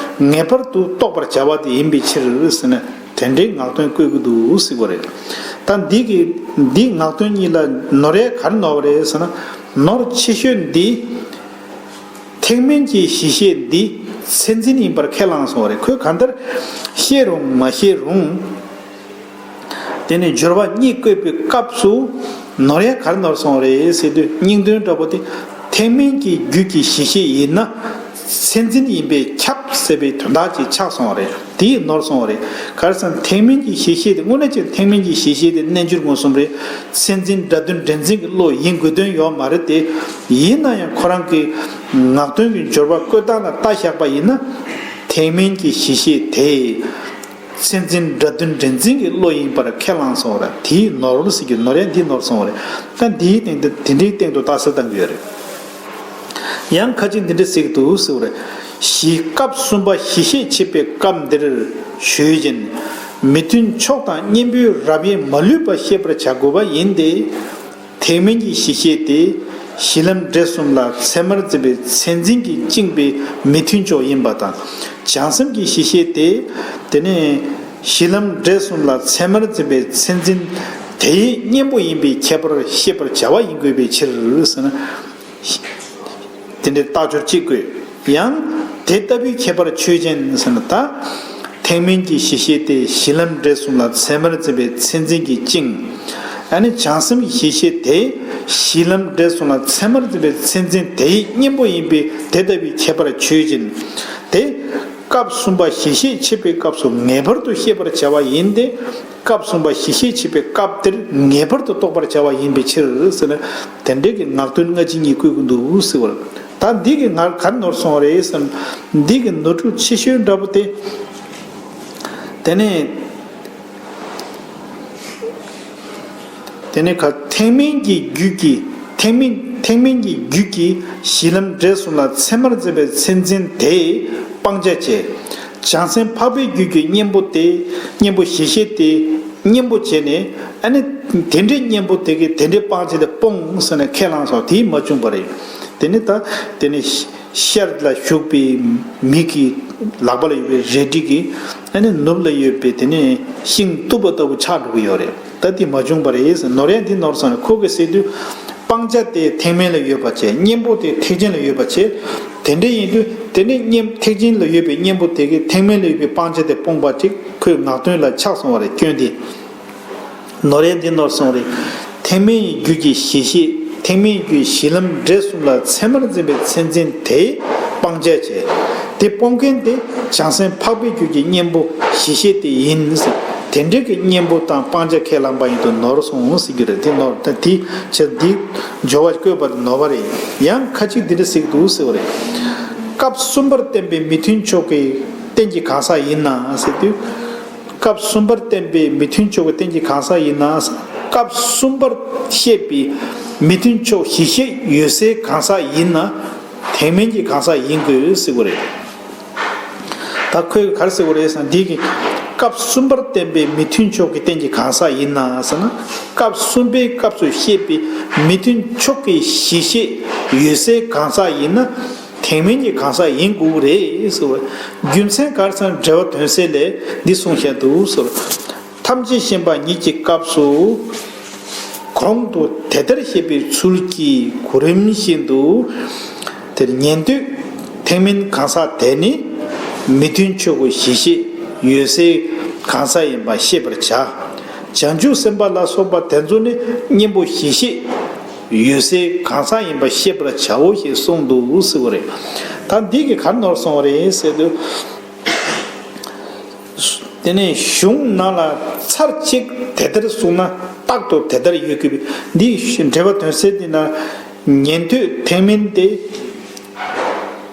ངེས་པར་དུ་རྟོགས་པར་བྱ་བ་དེ་ཡིན་པའི་ཕྱིར་ཟེར་ན། དེ་འདྲའི་ངག་དོན་བཀོད་ཀྱི་འདུག་ཟེར་བ་རེད། ད་འདི་གི་འདི་ངག་དོན་གཉིས་ལ་ནོར་ཡ་ག་རེ་ནོར་བ་རེད་ཟེར་ན། ནོར་ཆེ་ཤོས་འདི། ཐེག་དམན་གྱི་གཞི་ཤེས་འདི་མཚན་འཛིན་ཡིན་པར་ཁས་བླངས་སོང་བ་རེད། ཁོས་གང་ལྟར་ཤེས་རུང་མ་ཤེས་རུང་། དེ་ནས་སྦྱོར་བ་གཉིས་བཀོད་པའི་སྐབས་སུ་ནོར་ཡ་ག་རེ་ནོར་སོང་བ་རེད་ཟེར་དུས་སྙིང་དོན་འདྲ་པོ་དེ་ཐེག་དམན་གྱི་རྒྱུད་ཀྱི་གཞི་ཤེས་ཡིན་ན། མཚན་འཛིན་ཡིན་པས་ཁྱབ་ཟེར་བའི་དོན་དག་ཅིག་ཆགས་སོང་བ་རེད། དེས་ནོར་སོང་བ་རེད། ག་རེ་ཟེར་ན་ཐེག་དམན་གྱི་གཞི་ཤེས་དེ་དངོས་གནས་ཅན་ཐེག་དམན་གྱི་གཞི་ཤེས་དེ་རྣལ་འབྱོར་མངོན་སུམ་རེད། མཚན་འཛིན་སྒྲ་དོན་འདྲེན་འཛིན་གྱི་བློ་ཡིན་དགོས་དོན་ཡོད་མ་རེད་དེ། ཡིན་ན་ཡང་ཁོ་རང་གི་ངག་དོན་གྱི་སྦྱོར་བ་བཀོད་སྟངས་ལ་ལྟ་བཞག་པ་ཡིན་ན། ཐེག་དམན་གྱི་གཞི་ཤེས་དེ། མཚན་འཛིན་སྒྲ་དོན་འདྲེན་འཛིན་གྱི་བློ་ཡིན་པར་ཁས་བླངས་སོང་བ་རེད། དེས་ནོར་ཟེར་གྱི་ནོར་ཡ་འདི་ནོར་སོང་བ་རེད། ད་འདིའི་སྟེང་དུ་དེ་འདྲའི་སྟེང་དུ་རྟགས་གསལ་བཏང་གི་ཡོད་རེད། ཡང་ཁ་ཅིག་འདི་འདྲ་ཟེར་གྱི་འདུག་ཟེར་བ་རེད། གཞི་སྐབས་གསུམ་པ་གཞི་ཤེས་འཆད་པའི་སྐབས་འདིར་ཆོས་ཅན། མི་མཐུན་ཕྱོགས་དང་གཉེན་པོའི་རབ་དབྱེ་མ་ལུས་པ་ཤེས་པར་བྱ་དགོས་པ་ཡིན་ཏེ། ཐེག་དམན་གྱི་གཞི་ཤེས་དེ་གཞི་ལམ་འབྲས་གསུམ་ལ་ཚད་མར་འཛིན་པའི་མཚན་འཛིན་གྱིས་བཅིངས་པའི་མི་མཐུན་ཕྱོགས་ཡིན་པ་དང་། བྱང་སེམས་ཀྱི་གཞི་ཤེས་དེ། དེ་ནས་གཞི་ལམ་འབྲས་གསུམ་ལ་ཚད་མར་འཛིན་པའི་མཚན་འཛིན་དེའི་གཉེན་པོ་ཡིན་པའི་ཁྱད་པར་ཤེས་པར་བྱ་བ་ཡིན་དགོས་པའི་ཕྱིར་ཟེར་ན། དེ་འདྲའི་རྟགས་སྦྱོར་གཅིག་བཀོད། ཡང་དེ་ལྟ་བུའི་ཁྱད་པར་ཆོས་ཅན་ཟེར་ན་ད། ཐེག་དམན་གྱི་གཞི་ཤེས་དེ་གཞི་ལམ་འབྲས་གསུམ་ལ་ཚད་མར་འཛིན་པའི་མཚན་འཛིན་གྱིས་བཅིངས། ཨ་ནི་བྱང་སེམས་ཀྱི་གཞི་ཤེས་དེ་གཞི་ལམ་འབྲས་གསུམ་ལ་ཚད་མར་འཛིན་པའི་མཚན་འཛིན་དེའི་གཉེན་པོ་ཡིན་པས་དེ་ལྟ་བུའི་ཁྱད་པར་ཆོས་ཅན། དེ་སྐབས་གསུམ་པ་གཞི་ཤེས་འཆད་པའི་སྐབས་སུ་ངེས་པར་དུ་ཤེས་པར་བྱ་བ་ཡིན་ཏེ། སྐབས་གསུམ་པ་གཞི་ཤེས་འཆད་པའི་སྐབས་དེར་ངེས་པར་དུ་རྟོགས་པར་བྱ་བ་ཡིན་པའི་ཕྱིར་ཟེར་ན། དེ་འདྲའི་གི་ངག་དོན་སྔ་ཕྱི་གཉིས་བཀོད་ཀྱི་འདུག་ཟེར་བ་རེད། ད་འདི་གི་ངར་ག་རེ་ནོར་སོང་བ་རེད་ཟེར་ན། འདི་གི་ནོར་འཁྲུལ་ཆེ་ཤོས་འདྲ་པོ་དེ། དེ་ནས། དེ་ནས་ག་ཐེག་དམན་གྱི་རྒྱུད་ཀྱི་ཐེག་དམན་ཐེག་དམན་གྱི་རྒྱུད་ཀྱི་གཞི་ལམ་འབྲས་གསུམ་ལ་ཚད་མར་འཛིན་པའི་མཚན་འཛིན་དེ་སྤང་བྱ་བྱས། བྱང་སེམས་འཕགས་པའི་རྒྱུད་ཀྱི་གཉེན་པོ་དེ་གཉེན་པོ་གཞི་ཤེས་དེ་གཉེན་པོ་བྱས་ནས། ཨ་ནི་དེ་འདྲའི་གཉེན་པོ་དེ་གིས་དེ་འདྲའི་སྤང་བྱ་དེ་སྤོངས་ཟེར་ནས་ཁས་བླངས་སོང་། དེས་མ་བྱུང་བ་རེད། དེ་ནི་ད་དེ་ནི་ཤར་ལ་བཞུགས་པའི་མི་གི་ལག་པ་ལ་ཡོད་པའི་རལ་གྲི་གིས། ཨ་ནི་ནུབ་ལ་ཡོད་པའི་དེ་ནི་ཤིང་གཏུབ་པ་ལྟ་བུ་ཆགས་འགྲོ་གི་ཡོད་རེད། ད་དེ་མ་བྱུང་བ་རེད་ཟེར། ནོར་ཡ་འདི་ནོར་སོང་ནས་ཁོ་གིས་ཟེར་དུས། སྤང་བྱ་དེ་ཐེག་དམན་ལ་ཡོད་པ་བྱས། གཉེན་པོ་དེ་ཐེག་ཆེན་ལ་ཡོད་པ་བྱས། དེ་འདྲ་ཡིན་དུས་དེ་ནི་གཉེན་ཐེག་ཆེན་ལ་ཡོད་པའི་གཉེན་པོ་དེ་གིས་ཐེག་དམན་ལ་ཡོད་པའི་སྤང་བྱ་དེ་སྤོང་བ་ཅིག་ཁོའི་ངག་དོན་ལ་ཆགས་སོང་བ་རེད། སྐྱོན་དེ། ནོར་ཡ་འདི་ནོར་སོང་རེད། ཐེག་དམན་གྱི་རྒྱུད་ཀྱི་གཞི་ཤེས། ཐེག་དམན་གྱི་རྒྱུད་གཞི་ལམ་འབྲས་གསུམ་ལ་ཚད་མར་འཛིན་པའི་མཚན་འཛིན་དེ་སྤང་བྱ་བྱས། དེ་སྤོང་མཁན་དེ་བྱང་སེམས་འཕགས་པའི་རྒྱུད་ཀྱི་གཉེན་པོ་གཞི་ཤེས་དེ་ཡིན་ཟེར། དེ་འདྲའི་གི་གཉེན་པོ་དང་སྤང་བྱ་ཁས་བླངས་པ་ཡིན་དུས་ནོར་སོང་ཟེར་རྒྱུ་རེད། དེ་ནོར་ད་དེ་བྱས་འདི་སྦྱོར་བ་བཀོད་པ་དེ་ནོར་བ་རེད། ཡང་ཁ་ཅིག་འདི་འདྲ་ཟེར་གྱི་འདུག་ཟེར་བ་རེད། སྐབས་གསུམ་པར་བསྟན་པའི་མི་མཐུན་ཕྱོགས་ཀྱི་རྟེན་གྱི་གང་ཟག་ཡིན་ན་ཟེར་དུས། སྐབས་གསུམ་པར་བསྟན་པའི་མི་མཐུན་ཕྱོགས་ཀྱི་རྟེན་གྱི་གང་ཟག་ཡིན་ན། སྐབས་གསུམ་པར་བཤད་པའི་མི་མཐུན་ཕྱོགས་གཞི་ཤེས་ཡོད་སའི་གང་ཟག་ཡིན་ན། ཐེག་དམན་གྱི་གང་ཟག་ཡིན་དགོས་ཟེར་བ་རེད། ད་ཁོས་ག་རེ་ཟེར་བ་རེད་ཟེར་ན། འདི་གི་སྐབས་གསུམ་པར་བསྟན་པའི་མི་མཐུན་ཕྱོགས་ཀྱི་རྟེན་གྱི་གང་ཟག་ཡིན་ན་ཟེར་ན། སྐབས་གསུམ་པའི་སྐབས་སུ་བཤད་པའི་མི་མཐུན་ཕྱོགས་ཀྱི་གཞི་ཤེས་ཡོད་སའི་གང་ཟག་ཡིན་ན། ཐེག་དམན་གྱི་གང་ཟག་ཡིན་དགོས་རེད་ཟེར་བ། རྒྱུ་མཚན་ག་རེ་ཟེར་ན་འགྲེལ་པ་དོན་གསལ་ལས་འདི་གསུངས་བཞག་འདུག་ཟེར། ཐམས་ཅད་མཁྱེན་པ་ཉིད་ཀྱི་སྐབས་སུ། གོང་དུ་དེ་ལྟར་བཤད་པའི་ཚུལ་གྱིས་གོ་རིམ་བཞིན་དུ། དེར་ཉན་ཐོས་ཐེག་དམན་གང་ཟག་དེ་ནི་མི་མཐུན་ཕྱོགས་ཀྱི་གཞི་ཤེས་ཡོད་སའི་གང་ཟག་ཡིན་པ་ཤེས་པར་བྱ། བྱང་ཆུབ་སེམས་དཔའ་ལ་སོགས་པ་དེ་ཚོ་ནི་གཉེན་པོ་གཞི་ཤེས་ཡོད་སའི་གང་ཟག་ཡིན་པ་ཤེས་པར་བྱའོ་ཞེས་གསུངས་འདུག་ཟེར་བ་རེད། ད་འདི་གི་ག་རེ་ནོར་སོང་བ་རེད་ཟེར་དུས། དེ་ནས་གཞུང་ནང་ལ་ཚར་གཅིག་དེ་ལྟར་གསུངས་ན་རྟག་ཏུ་དེ་ལྟར་ཡོད་དགོས་པས། འདི་འགྲེལ་པ་དོན་གསལ་འདི་ན་ཉན་ཐོས་ཐེག་དམན་དེ་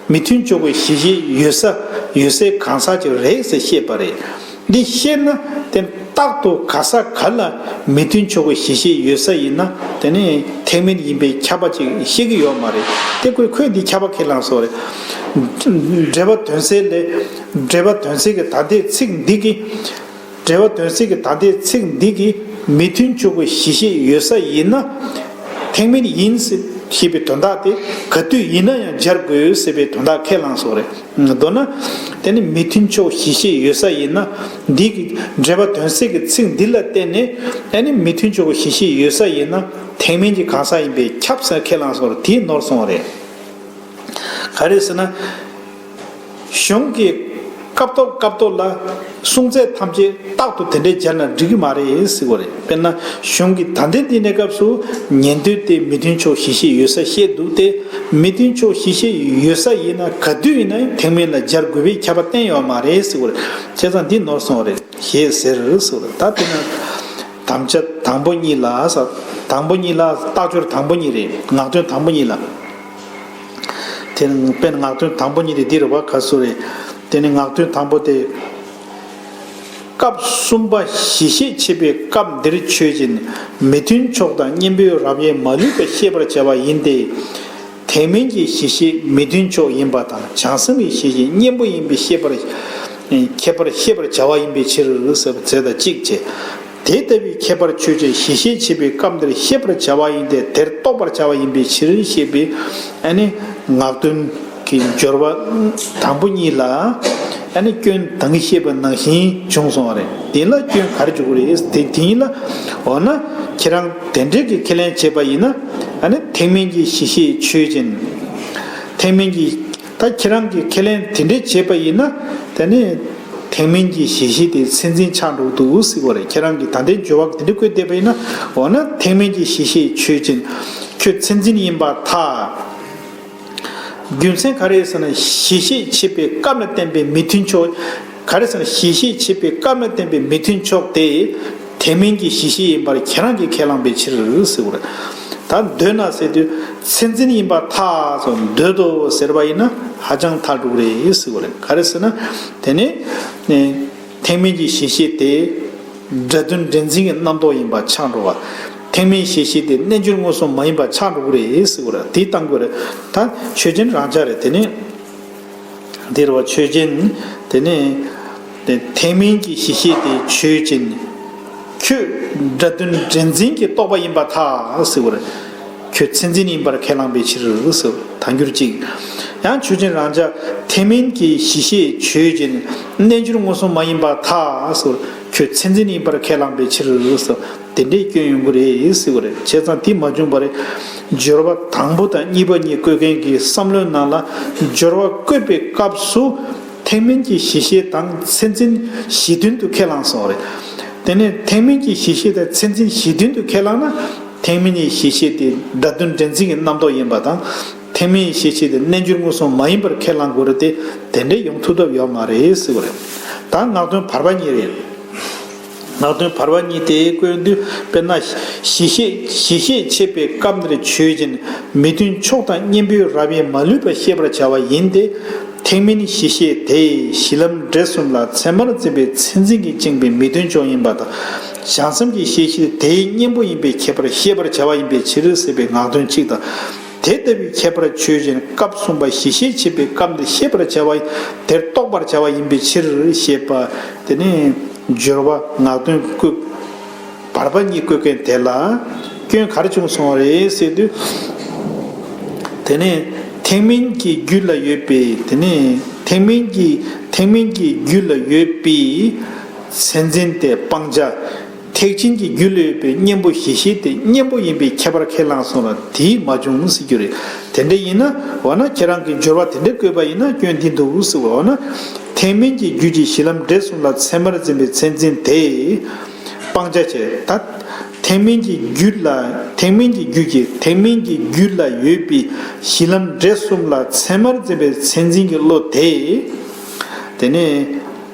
མི་མཐུན་ཕྱོགས་ཀྱི་གཞི་ཤེས་ཡོད་ས་ཡོད་སའི་གང་ཟག་ཅིག་རེད་ཟེར་བཤད་པ་རེད། འདི་བཤད་ན་དེ་རྟག་ཏུ་ག་ས་ག་ལ་མི་མཐུན་ཕྱོགས་ཀྱི་གཞི་ཤེས་ཡོད་ས་ཡིན་ན་དེ་ནི་ཐེག་དམན་ཡིན་པའི་ཁྱབ་པ་ཅིག་ཤེས་ཀྱི་ཡོད་མ་རེད། དེ་ཁོས་ཁོས་འདི་ཁྱབ་པ་ཁས་བླངས་སོ་རེད། འགྲེལ་པ་དོན་གསལ་ལས། འགྲེལ་པ་དོན་གསལ་གྱི་ད་ལྟའི་ཚིག་འདི་གིས། འགྲེལ་པ་དོན་གསལ་གྱི་ད་ལྟའི་ཚིག་འདི་གིས་མི་མཐུན་ཕྱོགས་ཀྱི་གཞི་ཤེས་ཡོད་ས་ཡིན་ན། ཐེག་དམན་ཡིན་ཞེས་པའི་དོན་དག་དེ་ག་དུས་ཡིན་ན་ཡང་སྦྱར་དགོས་ཟེར་བའི་དོན་དག་ཁས་བླངས་སོ་རེད། མདོར་ན། དེ་ནི་མི་མཐུན་ཕྱོགས་གཞི་ཤེས་ཡོད་ས་ཡིན་ན། འདི་གི་འགྲེལ་པ་དོན་གསལ་གྱི་ཚིག་འདི་ལ་བརྟེན་ནས་ཨ་ནི་མི་མཐུན་ཕྱོགས་ཀྱི་གཞི་ཤེས་ཡོད་ས་ཡིན་ན་ཐེག་དམན་གྱི་གང་ཟག་ཡིན་པས་ཁྱབ་ཟེར་ཁས་བླངས་སོ་རེད། དེས་ནོར་སོང་བ་རེད། ག་རེ་ཟེར་ན། གཞུང་གི་སྐབས་ཐོག་སྐབས་ཐོག་ལ་གསུང་ཚད་ཐམས་ཅད་རྟག་ཏུ་དེ་འདྲའི་སྦྱར་ན་འགྲིག་གི་མ་རེད་ཟེར་བ་རེད། དཔེར་ན་གཞུང་གི་ད་ལྟའི་འདི་ནས་སྐབས་སུ་ཉན་ཐོས་དེ་མི་མཐུན་ཕྱོགས་གཞི་ཤེས་ཡོད་ས་བཤད་འདུག་སྟེ། མི་མཐུན་ཕྱོགས་གཞི་ཤེས་ཡོད་ས་ཡིན་ན་ག་དུས་ཡིན་ན་ཡང་ཐེག་དམན་ལ་སྦྱར་དགོས་པའི་ཁྱབ་པ་བསྟན་ཡོད་མ་རེད་ཟེར་བ་རེད། བྱས་ཙང་འདི་ནོར་སོང་བ་རེད་ཞེས་ཟེར་ཟེར་བ་རེད། ད་དེ་ན་དམ་བཅའ་དང་པོ་གཉིས་ལ་ས་དང་པོ་གཉིས་ལ་རྟགས་སྦྱོར་དང་པོ་གཉིས་རེད། ངག་དོན་དང་པོ་གཉིས་ལ། དེ་ནི་དཔེར་ན་ངག་དོན་དང་པོ་གཉིས་དེ་འདི་རེད་བ། ག་སུ་རེད། དེ་ནི་ངག་དོན་དང་པོ་དེ། སྐབས་གསུམ་པ་གཞི་ཤེས་འཆད་པའི་སྐབས་འདིར་ཆོས་ཅན། མི་མཐུན་ཕྱོགས་དང་གཉེན་པོའི་རབ་དབྱེ་མ་ལུས་པ་ཤེས་པར་བྱ་བ་ཡིན་ཏེ། ཐེག་དམན་གྱི་གཞི་ཤེས་མི་མཐུན་ཕྱོགས་ཡིན་པ་དང་བྱང་སེམས་ཀྱི་གཞི་ཤེས་གཉེན་པོ་ཡིན་པའི་ཤེས་པར། ཁྱད་པར་ཤེས་པར་བྱ་བ་ཡིན་པའི་ཕྱིར་ཟེར་བ་མཛད་དང་གཅིག་བྱས། དེ་ལྟ་བུའི་ཁྱད་པར་ཆོས་ཅན་གཞི་ཤེས་འཆད་པའི་སྐབས་འདིར་ཤེས་པར་བྱ་བ་ཡིན་ཏེ་དེར་རྟོགས་པར་བྱ་བ་ཡིན་པའི་ཕྱིར་ཞེས་པའི་ཨ་ནི་ངག་དོན་གྱི་སྦྱོར་བ་དང་པོ་གཉིས་ལ་ཨ་ནི་སྐྱོན་ད་གིན་བཤད་པ་ནང་བཞིན་བྱུང་སོང་བ་རེད། དེ་ལ་སྐྱོན་ག་རེ་འཇུག་གི་རེད། དེ་དེ་ཡིན་ལ། འོ་ན་ཁྱེད་རང་དེ་འདྲས་ཀྱི་ཁས་ལེན་བྱས་པ་ཡིན་ན་ཨ་ནི་ཐེག་དམན་གྱི་གཞི་ཤེས་ཆོས་ཅན། ཐེག་དམན་གྱི་ད་ཁྱེད་རང་གིས་ཁས་ལེན་དེ་འདྲས་བྱས་པ་ཡིན་ན་དེ་ནི། ཐེག་དམན་གྱི་གཞི་ཤེས་དེ་མཚན་འཛིན་ཆགས་འགྲོ་གི་འདུག་ཟེར་བ་རེད། ཁྱེད་རང་གིས་ད་ལྟའི་སྦྱོར་བ་འདི་འདྲ་བཀོད་བསྡད་པ་ཡིན་ན། འོ་ན་ཐེག་དམན་གྱི་གཞི་ཤེས་ཆོས་ཅན། ཁྱོད་མཚན་འཛིན་ཡིན་པར་ཐལ། རྒྱུ་མཚན་ག་རེ་ཟེར་ན་གཞི་ཤེས་འཆད་པའི་སྐབས་ལ་བསྟན་པའི་མི་མཐུན་ཕྱོགས། ག་རེ་ཟེར་ན་གཞི་ཤེས་འཆད་པའི་སྐབས་ལ་བསྟན་པའི་མི་མཐུན་ཕྱོགས་དེ། ཐེག་དམན་གྱི་གཞི་ཤེས་ཡིན་པར་ཁྱེད་རང་གིས་ཁས་བླངས་པའི་ཕྱིར་ཟེར་བ་རེད། ད་འདོད་ན་ཟེར་དུས་མཚན་འཛིན་ཡིན་པར་ཐལ་སོགས་འདོད་དོ་ཟེར་བ་ཡིན་ན་ཧ་ཅང་ཐལ་འགྲོ་གི་རེད་ཟེར་བ་རེད། ག་རེ་ཟེར་ན་དེ་ནི། ཐེག་དམན་གྱི་གཞི་ཤེས་དེ། སྒྲ་དོན་འདྲེན་འཛིན་གྱི་རྣམ་རྟོག་ཡིན་པ་ཆགས་འགྲོ་བ། ཐེག་དམན་གཞི་ཤེས་དེ་རྣལ་འབྱོར་མངོན་སུམ་མ་ཡིན་པ་ཆགས་འགྲོ་གི་རེད་ཟེར་བ་རེད། དེ་བཏང་དགོས་རེད། ད་ཆོས་ཅན་རང་འཇགས་རེད། དེ་ནི། འདིར་བ་ཆོས་ཅན། དེ་ནི། དེ་ཐེག་དམན་གྱི་གཞི་ཤེས་དེ་ཆོས་ཅན། ཁྱོད་སྒྲ་དོན་འདྲེན་འཛིན་གྱི་རྟོག་པ་ཡིན་པར་ཐལ་ཟེར་བ་རེད། ཁྱོད་མཚན་འཛིན་ཡིན་པར་ཁས་བླངས་པའི་ཕྱིར་ཟེར་ཐལ་འགྱུར་གཅིག་ཡང་ཆོས་ཅན་རང་འཇགས་ཐེག་དམན་གྱི་གཞི་ཤེས་ཆོས་ཅན། རྣལ་འབྱོར་མངོན་སུམ་མ་ཡིན་པར་ཐལ་ཟེར། ཁྱོད་མཚན་འཛིན་ཡིན་པར་ཁས་བླངས་པའི་ཕྱིར་ཟེར། དེ་འདྲའི་སྐྱོན་ཡོང་གི་རེད་ཟེར་བ་རེད། བྱས་ཙང་དེ་མ་བྱུང་བ་རེད། སྦྱོར་བ་དང་པོ་དང་གཉིས་པ་གཉིས་བཀོད་མཁན་གྱི་བསམ་བློའི་ནང་ལ་སྦྱོར་བ་བཀོད་པའི་སྐབས་སུ་ཐེག་དམན་གྱི་གཞི་ཤེས་དང་མཚན་འཛིན་གཞི་མཐུན་དུ་ཁས་བླངས་སོང་བ་རེད། དེ་ནས་ཐེག་དམན་གྱི་གཞི་ཤེས་དང་མཚན་འཛིན་གཞི་མཐུན་དུ་ཁས་བླངས་ན། ཐེག་དམན་གྱི་གཞི་ཤེས་དེ་སྒྲ་དོན་འདྲེན་འཛིན་གྱི་རྣམ་རྟོག་ཡིན་པ་དང་། ཐེག་དམན་གྱི་གཞི་ཤེས་དེ་རྣལ་འབྱོར་མངོན་སུམ་མ་ཡིན་པར་ཁས་བླང་དགོས་རེད་དེ། དེ་འདྲའི་ཡོང་ཐུབ་ཐབས་ཡོད་མ་རེད་ཟེར་བ་རེད། ད་ངག་དོན་བར་པ་གཉིས་རེད། ངག་དོན་བར་པ་གཉིས་དེ་བཀོད་དུས་དཔེར་ན། གཞི་ཤེས་གཞི་ཤེས་འཆད་པའི་སྐབས་འདིར་ཆོས་ཅན། མི་མཐུན་ཕྱོགས་དང་གཉེན་པོའི་རབ་དབྱེ་མ་ལུས་པ་ཤེས་པར་བྱ་བ་ཡིན་ཏེ། ཐེག་དམན་གཞི་ཤེས་དེ་གཞི་ལམ་འབྲས་གསུམ་ལ་ཚད་མར་འཛིན་པའི་མཚན་འཛིན་གྱིས་བཅིངས་པའི་མི་མཐུན་ཕྱོགས་ཡིན་པ་དང་། བྱང་སེམས་ཀྱི་གཞི་ཤེས་དེའི་གཉེན་པོ་ཡིན་པའི་ཁྱད་པར་ཤེས་པར་བྱ་བ་ཡིན་པའི་ཕྱིར་ཟེར་བའི་ངག་དོན་གཅིག་དང་། དེ་ལྟ་བུའི་ཁྱད་པར་ཆོས་ཅན་སྐབས་གསུམ་པ་གཞི་ཤེས་འཆད་པའི་སྐབས་འདིར་ཤེས་པར་བྱ་བ་དེར་རྟོགས་པར་བྱ་བ་ཡིན་པའི་ཕྱིར་ཞེས་པ། དེ་ནི་སྦྱོར་བ་ངག་དོན་བཀོད། བར་པ་གཉིས་བཀོད་མཁན་དེ་ལ་སྐྱོན་ག་རེ་བྱུང་སོང་བ་རེད་ཟེར་དུས། དེ་ནས་ཐེག་ ཐེག་དམན་གྱི་རྒྱུད་ལ་ཡོད་པའི་དེ་ནས་ཐེག་དམན་གྱི་ཐེག་དམན་གྱི་རྒྱུད་ལ་ཡོད་པའི་མཚན་འཛིན་དེ་སྤང་བྱ། ཐེག་ཆེན་གྱི་རྒྱུད་ལ་ཡོད་པའི་གཉེན་པོ་གཞི་ཤེས་དེ་གཉེན་པོ་ཡིན་པའི་ཁྱད་པར་ཁས་བླངས་སོང་ལ་དེས་མ་བྱུང་ཟེར་རྒྱུ་རེད། དེ་འདྲ་ཡིན་ན་འོ་ན་ཁྱེད་རང་གི་སྦྱོར་བ་དེ་འདྲ་བཀོད་པ་ཡིན་ན་སྐྱོན་འདི་འདུག་ཟེར་བ། འོ་ན་ཐེག་དམན་གྱི་རྒྱུད་ཀྱི་གཞི་ལམ་འབྲས་གསུམ་ལ་ཚད་མར་འཛིན་པའི་མཚན་འཛིན་དེ་སྤང་བྱ་བྱས། ད་ཐེག་དམན་གྱི་རྒྱུད་ལ་ཐེག་དམན་གྱི་རྒྱུད་ཀྱི་ཐེག་དམན་གྱི་རྒྱུད་ལ་ཡོད་པའི་གཞི་ལམ་འབྲས་གསུམ་ལ་ཚད་མར་འཛིན་པའི་མཚན་འཛིན་གྱི་བློ་དེ། དེ་ནས་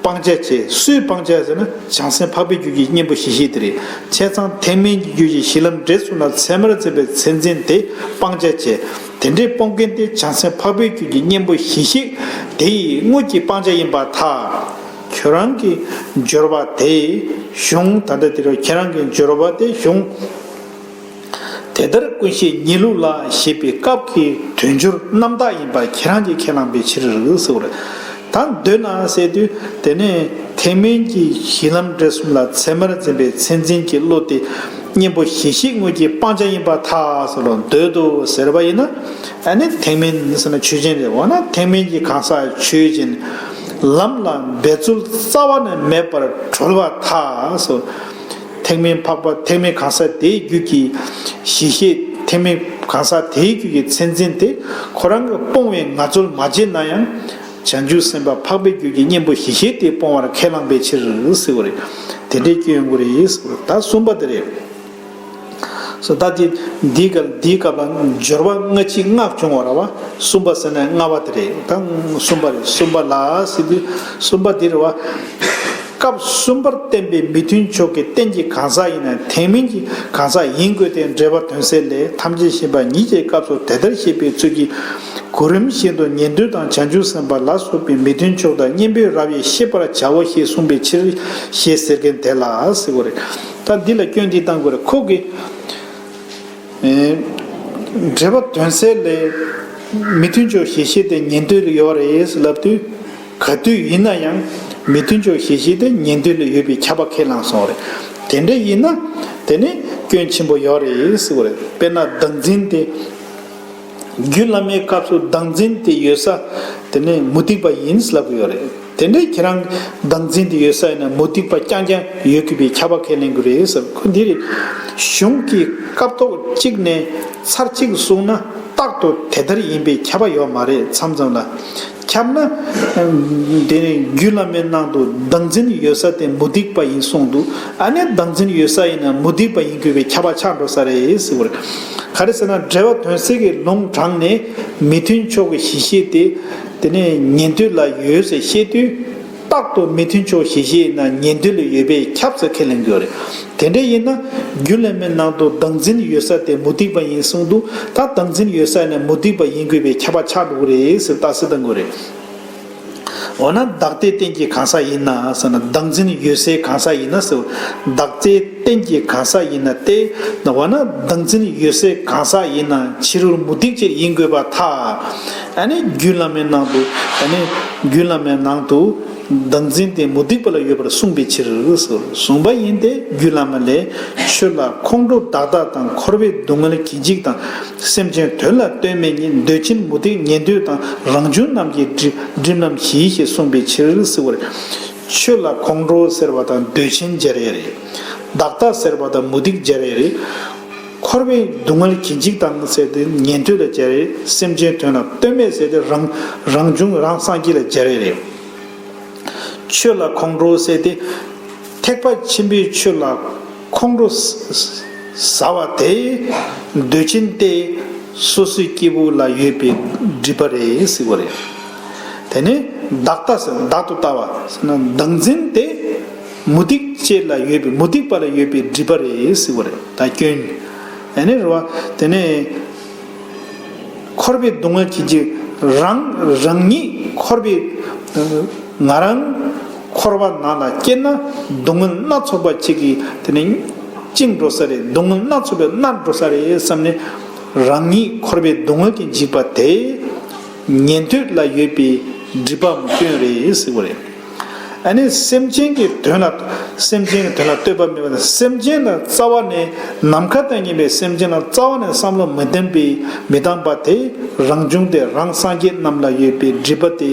སྤང་བྱ་བྱས། སུས་སྤང་བྱ་ཟེར་ན་བྱང་སེམས་འཕགས་པའི་རྒྱུད་ཀྱི་གཉེན་པོ་གཞི་ཤེས་དེ་རེད། བྱས་ཙང་ཐེག་དམན་གྱི་རྒྱུད་ཀྱི་གཞི་ལམ་འབྲས་གསུམ་ལ་ཚད་མར་འཛིན་པའི་མཚན་འཛིན་དེ་སྤང་བྱ་བྱས། དེ་འདྲའི་སྤོང་མཁན་དེ་བྱང་སེམས་འཕགས་པའི་རྒྱུད་ཀྱི་གཉེན་པོ་གཞི་ཤེས་དེ་ཡི་དངོས་ཀྱི་སྤང་བྱ་ཡིན་པར་ཐལ། ཁྱོད་རང་གི་སྦྱོར་བ་དེ་གཞུང་ད་ལྟ་དེ་རུ་ཁྱེད་རང་གི་སྦྱོར་བ་དེ་གཞུང་། དེ་ལྟར་ཀུན་ཤེས་ཉིད་ལུགས་ལ་ཞེས་པའི་སྐབས་ཀྱི་དོན་སྦྱོར་རྣམ་དག་ཡིན་པ་ཁྱེད་རང་གིས་ཁས་བླངས་པའི་ཕྱིར་ཟེར་བ་རེད། ད་འདོད་ན་ཟེར་དུས་དེ་ནས་ཐེག་དམན་གྱི་གཞི་ལམ་འབྲས་གསུམ་ལ་ཚད་མར་འཛིན་པའི་མཚན་འཛིན་གྱི་བློ་དེ་གཉེན་པོ་གཞི་ཤེས་དངོས་ཀྱི་སྤང་བྱ་ཡིན་པར་ཐལ་ཟེར་ལོ། འདོད་དོ་ཟེར་བ་ཡིན་ན་ཨ་ནི་ཐེག་དམན་ཟེར་ན་ཆོས་ཅན་རེད། འོ་ན་ཐེག་དམན་གྱི་གང་ཟག་ཆོས་ཅན་ལམ་ལ་འབད་རྩོལ་རྩ་བ་ནས་མེད་པར་གྲོལ་བར་ཐལ་ཟེར། ཐེག་དམན་འཕགས་པ་ཐེག་དམན་གང་ཟག་དེའི་རྒྱུད་ཀྱི་གཞི་ཤེས་ཐེག་དམན་གང་ཟག་དེའི་རྒྱུད་ཀྱི་མཚན་འཛིན་དེ་ཁོ་རང་གིས་སྤོང་བའི་ངལ་རྩོལ་མ་བྱས་ན་ཡང་བྱང་ཆུབ་སེམས་དཔའ་འཕགས་པའི་རྒྱུད་ཀྱི་གཉེན་པོ་གཞི་ཤེས་དེ་སྤོང་བར་ཁས་བླངས་པའི་ཕྱིར་ཟེར་བ་རེད། དེ་འདྲའི་སྐྱོན་ཡོང་གི་རེད་ཟེར་བ་རེད། ད་གསུམ་པ་དེ་རེད། སོ་ད་དེ་འདིའི་སྐབས་འདིའི་སྐབས་ལ་སྦྱོར་བ་སྔ་ཕྱི་ལྔ་བྱུང་བ་རེད་བ། གསུམ་པ་ཟེར་ན་ལྔ་པ་དེ་རེད། ད་གསུམ་པ་རེད། གསུམ་པ་ལ་ཟེར་དུས་གསུམ་པ་འདི་རེད་བ། སྐབས་གསུམ་པར་བསྟན་པའི་མི་མཐུན་ཕྱོགས་ཀྱི་རྟེན་གྱི་གང་ཟག་ཡིན་ན་ཐེག་དམན་གྱི་གང་ཟག་ཡིན་དགོས་ཏེ། འགྲེལ་པ་དོན་གསལ་ལས། ཐམས་ཅད་མཁྱེན་པ་ཉིད་ཀྱི་སྐབས་སུ་དེ་ལྟར་བཤད་པའི་ཚུལ་གྱིས་གོ་རིམ་བཞིན་དུ་ཉན་ཐོས་དང་བྱང་ཆུབ་སེམས་དཔའ་ལ་སོགས་པའི་མི་མཐུན་ཕྱོགས་དག་གཉེན་པོའི་རབ་དབྱེ་ཤེས་པར་བྱའོ་ཞེས་གསུངས་པའི་ཕྱིར་ཞེས་ཟེར་མཁན་དེ་ལ་ཟེར་བ་རེད། ད་འདི་ལ་སྐྱོན་འདི་བཏང་དགོས་རེད། ཁོ་གིས། ཨེ། འགྲེལ་པ་དོན་གསལ་ལས། མི་མཐུན་ཕྱོགས་གཞི་ཤེས་དེ་ཉན་ཐོས་ལ་ཡོད་རེད་ཟེར་ལབ་དུས། ག་དུས་ཡིན་ན་ཡང་མི་མཐུན་ཕྱོགས་གཞི་ཤེས་དེ་ཉན་ཐོས་ལ་ཡོད་པའི་ཁྱབ་པ་ཁས་བླངས་སོང་རེད། དེ་འདྲ་ཡིན་ན་དེ་ནི་སྐྱོན་ཆེན་པོ་ཡོད་རེད་ཟེར་བ་རེད། དཔེར་ན་བདག་འཛིན་དེ། རྒྱུད་བླ་མའི་སྐབས་སུ་བདག་འཛིན་དེ་ཡོད་ས་དེ་ནི་མུ་སྟེགས་པ་ཡིན་ལབ་ཀྱི་ཡོད་རེད། དེ་འདྲའི་ཁྱེད་རང་བདག་འཛིན་དེ་ཡོད་ས་ཡིན་ན་མུ་སྟེགས་པ་རྐྱང་རྐྱང་ཡོད་དགོས་པའི་ཁྱབ་པ་ཁས་ལེན་དགོས་རེད་ཟེར། ཁོ་འདི་རེད། གཞུང་གི་སྐབས་ཐོག་གཅིག་ནས་ཚར་གཅིག་གསུངས་ན་རྟག་ཏུ་དེ་ལྟར་ཡིན་པའི་ཁྱབ་པ་ཡོད་མ་རེད། མཚམས་མཚམས་ལ། ཁྱབ་ན། དེ་ནི་རྒྱུད་བླ་མའི་ནང་དུ་བདག་འཛིན་ཡོད་ས་དེ་མུ་སྟེགས་པ་ཡིན་གསུངས་འདུག་ཨ་ནི་བདག་འཛིན་ཡོད་ས་ཡིན་ན་མུ་སྟེགས་པ་ཡིན་དགོས་པའི་ཁྱབ་པ་ཆགས་འགྲོ་ས་རེད་ཟེར་བ་རེད། ག་རེ་ཟེར་ན་འགྲེལ་པ་དོན་གསལ་གྱི་ལུང་དྲངས་ནས་མི་མཐུན་ཕྱོགས་ཀྱི་གཞི་ཤེས་དེ་དེ་ནི་ཉན་ཐོས་ལ་ཡོད་ཟེར་བཤད་དུས། རྟག་ཏུ་མི་མཐུན་ཕྱོགས་གཞི་ཤེས་ཡིན་ན་ཉན་ཐོས་ལ་ཡོད་པའི་ཁྱབ་ཚུལ་ཁས་ལེན་དགོས་རེད། དེ་འདྲ་ཡིན་ན་རྒྱུད་བླ་མའི་ནང་དུ་བདག་འཛིན་ཡོད་ས་དེ་མུ་སྟེགས་པ་ཡིན་གསུངས་འདུག་ད་བདག་འཛིན་ཡོད་ས་ནས་མུ་སྟེགས་པ་ཡིན་དགོས་པའི་ཁྱབ་པ་ཆགས་འགྲོ་གི་རེད་ཟེར་རྟགས་གསལ་གཏང་དགོས་རེད། འོ་ན་བདག་ལྟའི་རྟེན་གྱི་གང་ཟག་ཡིན་ན་ཟེར་ན་བདག་འཛིན་ཡོད་སའི་གང་ཟག་ཡིན་ན་ཟེར། བདག་ལྟའི་རྟེན་གྱི་གང་ཟག་ཡིན་ན་སྟེ། འོ་ན་བདག་འཛིན་ཡོད་སའི་གང་ཟག་ཡིན་ན་ཕྱི་རོལ་མུ་སྟེགས་ཅིག་ཡིན་དགོས་པར་ཐལ། ཨ་ནི་རྒྱུད་བླ་མའི་ནང་དུ་ཨ་ནི་རྒྱུད་བླ་མའི་ནང་དུ། བདག་འཛིན་དེ་མུ་སྟེགས་པ་ལ་ཡོད་པར་གསུངས་པའི་ཕྱིར་ཟེར། གསུངས་པ་ཡིན་ཏེ་རྒྱུད་བླ་མ་ལས། ཆོས་ལ་ཁོང་ཁྲོ་བདག་ལྟ་དང་། འཁོར་བའི་སྡུག་བསྔལ་གྱིས་འཇིགས་དང་། སེམས་ཅན་དོན་ལ་ལྟོས་མེད་ཉིད། འདོད་ཆེན་མུ་སྟེགས་ཉན་ཐོས་དང་། རང་བྱུང་རྣམས་ཀྱི་སྒྲིབ་སྒྲིབ་རྣམ་བཞི་ཞེས་གསུངས་པའི་ཕྱིར་ཟེར་བ་རེད། ཆོས་ལ་ཁོང་ཁྲོ་ཟེར་བ་དང་འདོད་ཆེན་སྦྱར་ཡས་རེད། བདག་ལྟ་ཟེར་བ་དང་མུ་སྟེགས་སྦྱར་ཡས་རེད། འཁོར་བའི་སྡུག་བསྔལ་གྱིས་འཇིགས་དང་ཟེར་ཏེ་ཉན་ཐོས་ལ་སྦྱར་ཡས། སེམས་ཅན་དོན་ལ་ལྟོས་མེད་ཟེར་ཏེ་རང་རང་བྱུང་རང་སངས་རྒྱས་ལ་སྦྱར་ཡས་རེད། ཆོས་ལ་ཁོང་ཁྲོ་ཟེར་ཏེ། ཐེག་པ་ཆེན་པོའི་ཆོས་ལ་ཁོང་ཁྲོ་ཟ་ཟ་བ་དེ་འདོད་ཆེན་ཏེ། སོ་སོའི་སྐྱེ་བོ་ལ་ཡོད་པའི་སྒྲིབ་པ་རེད་ཟེར་བ་རེད། དེ་ནས་བདག་ལྟ་ཟེར་བདག་ཏུ་ལྟ་བ་ཟེར་ན་བདག་འཛིན་དེ་མུ་སྟེགས་ཅན་ལ་ཡོད་པའི་མུ་སྟེགས་པ་ལ་ཡོད་པའི་སྒྲིབ་པ་རེད་ཟེར་བ་རེད། ད་སྐྱོན། ཨ་ནི་རེད་བ། དེ་ནས། འཁོར་བའི་སྡུག་བསྔལ་གྱིས་ཀྱི་རང་རང་ཉིད་འཁོར་བའི་ང་རང་འཁོར་བ་ནང་ལ་སྐྱེས་ན་སྡུག་བསྔལ་སྣ་ཚོགས་པ་ཅིག་གིས་དེ་ནི་བཅིངས་འགྲོ་ས་རེད། སྡུག་བསྔལ་སྣ་ཚོགས་པས་མནར་འགྲོ་ས་རེད་བསམ་ནས་རང་ཉིད་འཁོར་བའི་སྡུག་བསྔལ་གྱིས་འཇིགས་པ་དེ་ཉན་ཐོས་ལ་ཡོད་པའི་སྒྲིབ་པའམ་སྐྱོན་རེད་ཟེར་བ་རེད། ཨ་ནི་སེམས་ཅན་གྱི་དོན་ལ་སེམས་ཅན་གྱི་དོན་ལ་ལྟོས་པ་མེད་པ་དང་། སེམས་ཅན་ལ་རྩ་བ་ནས་ནམ་མཁའ་དང་མཉམ་པའི་སེམས་ཅན་ལ་རྩ་བ་ནས་བསམ་བློ་མི་བཏང་པའི་མི་བཏང་པ་དེ་རང་བྱུང་སྟེ་རང་སངས་རྒྱས་རྣམས་ལ་ཡོད་པའི་སྒྲིབ་པ་དེ་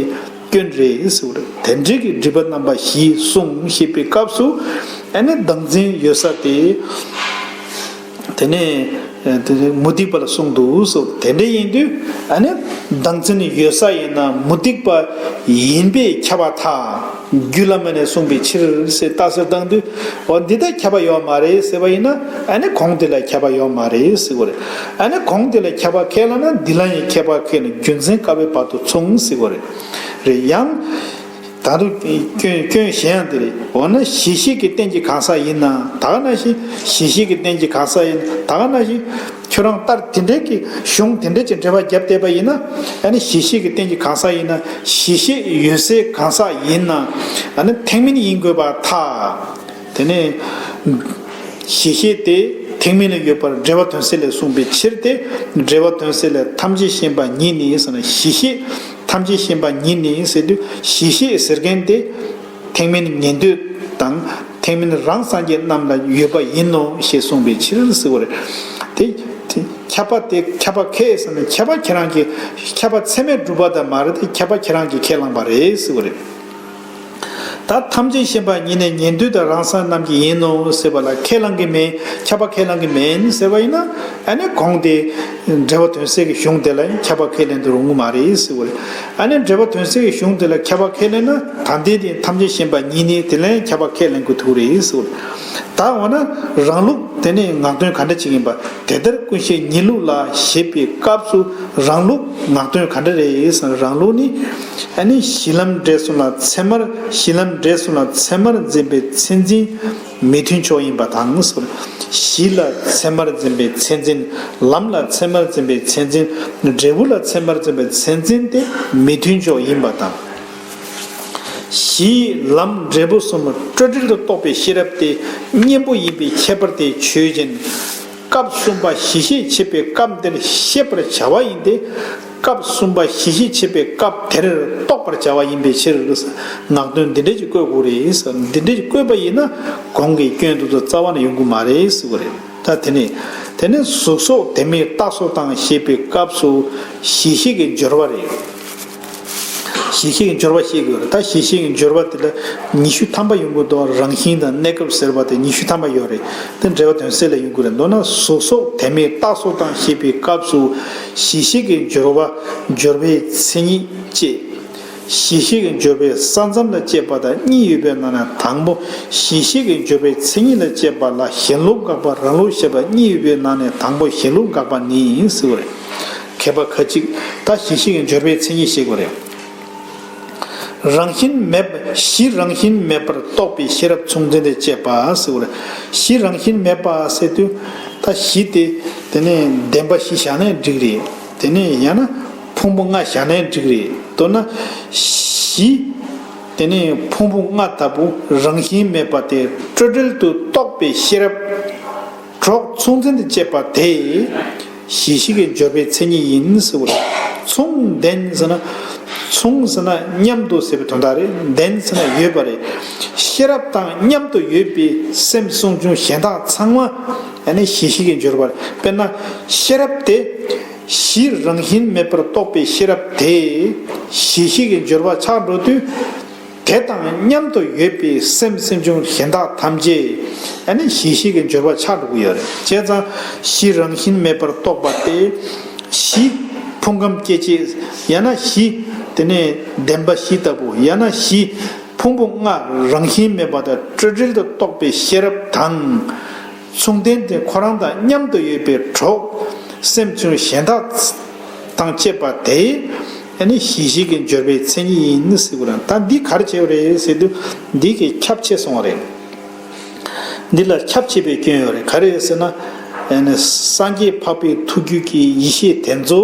སྐྱོན་རེད་ཟེར་བ་རེད། དེ་འདྲའི་གི་སྒྲིབ་པ་རྣམ་པ་བཞི་གསུངས་ཞེས་པའི་སྐབས་སུ། ཨ་ནི་བདག་འཛིན་ཡོད་ས་དེ། དེ་ནས་དེ་མུ་སྟེགས་པ་ལ་གསུངས་འདུག་ཟེར། དེ་འདྲ་ཡིན་དུས་ཨ་ནི་བདག་འཛིན་ཡོད་ས་ཡིན་ན་མུ་སྟེགས་པ་ཡིན་པས་ཁྱབ་པར་ཐལ། རྒྱུད་བླ་མ་ནས་གསུངས་པའི་ཕྱིར་ཟེར་རྟགས་གསལ་བཏང་དུས། འོ་འདི་ལྟར་ཁྱབ་པ་ཡོད་མ་རེད་ཟེར་བ་ཡིན་ན། ཨ་ནི་གོང་དེ་ལ་ཁྱབ་པ་ཡོད་མ་རེད་ཟེར་དགོས་རེད། ཨ་ནི་གོང་དེ་ལ་ཁྱབ་པ་ཁས་བླངས་ན་འདི་ལ་ཡང་ཁྱབ་པ་ཁས་ནས་རྒྱུ་མཚན་དཀའ་བའི་བར་དུ་མཚུངས་ཟེར་དགོས་རེད། རེད་ཡང་། ད་དུང་སྐྱོན་སྐྱོན་གཞན་ཡང་དེ་རེད། འོ་ན་གཞི་ཤེས་ཀྱི་རྟེན་གྱི་གང་ཟག་ཡིན་ན། ད་ག་ནང་བཞིན་གཞི་ཤེས་ཀྱི་རྟེན་གྱི་གང་ཟག་ཡིན། ད་ག་ནང་བཞིན་ཁྱོད་རང་ལྟར་དེ་འདྲའི་གི་གཞུང་དེ་འདྲའི་ཅིག་འགྲེལ་པ་བརྒྱབ་བསྡད་པ་ཡིན་ན། ཨ་ནི་གཞི་ཤེས་ཀྱི་རྟེན་གྱི་གང་ཟག་ཡིན་ན། གཞི་ཤེས་ཡོད་སའི་གང་ཟག་ཡིན་ན། ཨ་ནི་ཐེག་དམན་ཡིན་དགོས་པར་ཐལ། དེ་ནས་གཞི་ཤེས་དེ་ཐེག་དམན་ལ་ཡོད་པར་འགྲེལ་པ་དོན་གསལ་ལས་གསུངས་པའི་ཕྱིར་ཏེ། འགྲེལ་པ་དོན་གསལ་ལས་ཐམས་ཅད་མཁྱེན་པ་ཉིད་ནི་ཟེར་ན། གཞི་ཤེས་ཐམས་ཅད་མཁྱེན་པ་ཉིད་ནི་ཟེར་དུས། གཞི་ཤེས་ཟེར་མཁན་དེ་ཐེག་དམན་ཉན་ཐོས་དང་ཐེག་དམན་རང་སངས་རྒྱས་རྣམས་ལ་ཡོད་པ་ཡིན་ནོ་ཞེས་གསུངས་པའི་ཕྱིར་ཟེར་བ་རེད། དེ་དེ་ཁྱབ་པ་དེ་ཁྱབ་པ་ཁས་ཟེར་ན། ཁྱབ་པ་ཁྱེད་རང་གིས་ཁྱབ་པ་ཚད་མས་གྲུབ་པ་དང་མ་རེད་དེ། ཁྱབ་པ་ཁྱེད་རང་གིས་ཁས་བླངས་པ་རེད་ཟེར་བ་རེད། ད་ཐམས་ཅད་མཁྱེན་པ་ཉིད་ནི་ཉན་ཐོས་དང་རང་སངས་རྣམས་ཀྱི་ཡིན་ནོ་ཟེར་བ་ལ་ཁས་བླངས་ཀྱི་མེད། ཁྱབ་པ་ཁས་བླངས་ཀྱི་མེད་ཟེར་བ་ཡིན་ན། ཨ་ནི་གོང་དེ་འགྲེལ་པ་དོན་གསལ་གྱི་གཞུང་དེ་ལ་ཡང་ཁྱབ་པ་ཁས་ལེན་དུ་རུང་གི་མ་རེད་ཟེར་བ་རེད། ཨ་ནི་འགྲེལ་པ་དོན་གསལ་གྱི་གཞུང་དེ་ལ་ཁྱབ་པ་ཁས་ལེན་ན། ད་ལྟའི་དེ་ཐམས་ཅད་མཁྱེན་པ་ཉིད་ནི་དེ་ལ་ཡང་ཁྱབ་པ་ཁས་ལེན་དགོས་ཐུག་རེད་ཟེར་བ་རེད། ད་འོ་ན་རང་ལུགས་དེ་ནི་ངག་དོན་ག་འདྲ་ཅིག་ཡིན་པ། དེ་ལྟར་ཀུན་ཤེས་ཉིད་ལུགས་ལ་ཞེས་པའི་སྐབས་སུ། རང་ལུགས་ངག་དོན་ག་འདྲ་རེད་ཟེར་ན། རང་ལུགས་ནི་ཨ་ནི་གཞི་ལམ་འབྲས་གསུམ་ལ་ཚད་མར། གཞི་ལམ་འབྲས་གསུམ་ལ་ཚད་མར་འཛིན་པའི་མཚན་འཛིན་མི་མཐུན་ཕྱོགས་ཡིན་པ་དང་ཟེར། གཞི་ལ་ཚད་མར་འཛིན་པའི་མཚན་འཛིན། ལམ་ལ་ཚད་མར་འཛིན་པའི་མཚན་འཛིན། འབྲས་བུ་ལ་ཚད་མར་འཛིན་པའི་མཚན་འཛིན་དེ་མི་མཐུན་ཕྱོགས་ཡིན་པ་དང་། གཞི་ལམ་འབྲས་བུ་གསུམ་སྤྲོས་བྲལ་དུ་རྟོགས་པའི་ཤེས་རབ་དེ་གཉེན་པོ་ཡིན་པའི་ཁྱད་པར་དེ་ཆོས་ཅན། སྐབས་གསུམ་པ་གཞི་ཤེས་འཆད་པའི་སྐབས་འདིར་བཤད་པར་བྱ་བ་ཡིན་ཏེ། སྐབས་གསུམ་པ་གཞི་ཤེས་འཆད་པའི་སྐབས་དེར་རྟོགས་པར་བྱ་བ་ཡིན་པའི་ཕྱིར། ངག་དོན་འདི་འདྲ་ཞིག་བཀོད་དགོས་རེད། འདི་འདྲ་ཞིག་བཀོད་པ་ཡིན་ན་གོང་གི་སྐྱོན་དེ་ཚོ་རྩ་བ་ནས་ཡོང་གི་མ་རེད་ཟེར་བ་རེད། ད་དེ་ནས་དེ་ནས་གཟུགས་སོགས་དེ་མེད་རྟགས་སོགས་དང་ཞེས་པའི་སྐབས་སུ། གཞི་ཤེས་ཀྱི་སྦྱོར་བ་རེད། གཞི་ཤེས་ཀྱི་སྦྱོར་བ་ཤེས་དགོས་རེད། ད་གཞི་ཤེས་ཀྱི་སྦྱོར་བ་དེ་ལ་ཉི་ཤུ་ཐམ་པ་ཡོང་གི་འདུག་རང་བཞིན་དང་གནས་སྐབས་ཟེར་བ་དེ་ཉི་ཤུ་ཐམ་པ་ཡོད་རེད། དེ་འགྲེལ་པ་དོན་གསལ་ལ་ཡོང་གི་རེད། མདོར་ན་གཟུགས་སོགས་དེ་མེད་རྟགས་སོགས་དང་ཞེས་པའི་སྐབས་སུ། གཞི་ཤེས་ཀྱི་སྦྱོར་བ་སྦྱོར་བའི་མཚན་ཉིད་ཅེས། གཞི་ཤེས་ཀྱི་སྦྱོར་བའི་ས་མཚམས་ལ་དཔྱད་པ་དང་གཉིས་ཡོད་པའི་ནང་ནས་དང་པོ། གཞི་ཤེས་ཀྱི་སྦྱོར་བའི་མཚན་ཉིད་ལ་དཔྱད་པ་ལ་གཞན་ལུགས་དགག་པ་རང་ལུགས་བཤད་པ་གཉིས་ཡོད་པའི་ནང་ནས་དང་པོ་གཞན་ལུགས་དགག་པ་ནི་ཟེར་བ་རེད། མཁས་པ་ཁ་ཅིག་ད་གཞི་ཤེས་ཀྱི་སྦྱོར་བའི་མཚན་ཉིད་བཤད་དགོས་རེད། རང་བཞིན་མེད་པ། གཞི་རང་བཞིན་མེད་པར་རྟོགས་པའི་ཤེས་རབ་མཚུངས་ལྡན་དུ་དཔྱད་པ་ཟེར་བ་རེད། གཞི་རང་བཞིན་མེད་པ་ཟེར་དུས། ད་གཞི་དེ་དེ་ནས་བདེན་པ་བཞི་བཞག་ནའི་འགྲིག་རེད། དེ་ནས་ཡང་ན་ཕུང་པོ་ལྔ་བཞག་ནའི་འགྲིག་རེད། མདོར་ན་གཞི་དེ་ནས་ཕུང་པོ་ལྔ་ལྟ་བུ་རང་བཞིན་མེད་པ་དེ་སྤྲོས་བྲལ་དུ་རྟོགས་པའི་ཤེས་རབ། གྲོགས་མཚུངས་ལྡན་དུ་དཔྱད་པ་དེ་གཞི་ཤེས་ཀྱི་སྦྱོར་བའི་མཚན་ཉིད་ཡིན་ཟེར་བ་རེད། མཚུངས་ལྡན་ཟེར་ན། མཚུངས་ཟེར་ན་མཉམ་དུ་ཟེར་བའི་དོན་དག་རེད། ལྡན་ཟེར་ན་ཡོད་པ་རེད། ཤེས་རབ་དང་མཉམ་དུ་ཡོད་པའི་སེམས་གསུམ་བྱུང་གཞན་དག་ཚང་མ་ཨ་ནི་གཞི་ཤེས་ཀྱི་སྦྱོར་བ་རེད། དཔེར་ན་ཤེས་རབ་དེ་གཞི་རང་བཞིན་མེད་པར་རྟོགས་པའི་ཤེས་རབ་དེ་གཞི་ཤེས་ཀྱི་སྦྱོར་བ་ཆགས་འགྲོ་དུས། དེ་དང་མཉམ་དུ་ཡོད་པའི་སེམས་སེམས་བྱུང་གཞན་དག་ཐམས་ཅད་ཨ་ནི་གཞི་ཤེས་ཀྱི་སྦྱོར་བ་ཆགས་འགྲོ་གི་ཡོད་རེད། བྱས་ཙང་གཞི་རང་བཞིན་མེད་པར་རྟོགས་པ་དེ་གཞི་ཕུང་ཁམས་སྐྱེ་མཆེད། ཡང་ན་གཞི་དེ་ནས་བདེན་པ་བཞི་ལྟ་བུ། ཡང་ན་གཞི་ཕུང་པོ་ལྔ་རང་བཞིན་མེད་པ་དང་སྤྲོས་བྲལ་དུ་རྟོགས་པའི་ཤེས་རབ་དང་། མཚུངས་ལྡན་དེ་ཁོ་རང་དང་མཉམ་དུ་ཡོད་པའི་གྲོགས་སེམས་བྱུང་གཞན་དག་དང་བཅས་པ་དེ་ཨ་ནི་གཞི་ཤེས་ཀྱི་སྦྱོར་བའི་མཚན་ཉིད་ཡིན་ཟེར་གྱི་རེད། ད་འདི་ག་རེ་བྱས་པ་རེད་ཟེར་དུས། འདི་གི་ཁྱབ་ཆེ་སོང་བ་རེད། འདི་ལ་ཁྱབ་ཆེ་བའི་སྐྱོན་ཡོད་རེད། ག་རེ་རེད་ཟེར་ན། ཨ་ནི་སངས་རྒྱས་འཕགས་པའི་ཐུགས་རྒྱུད་ཀྱི་ཡེ་ཤེས་དེ་ཚོ་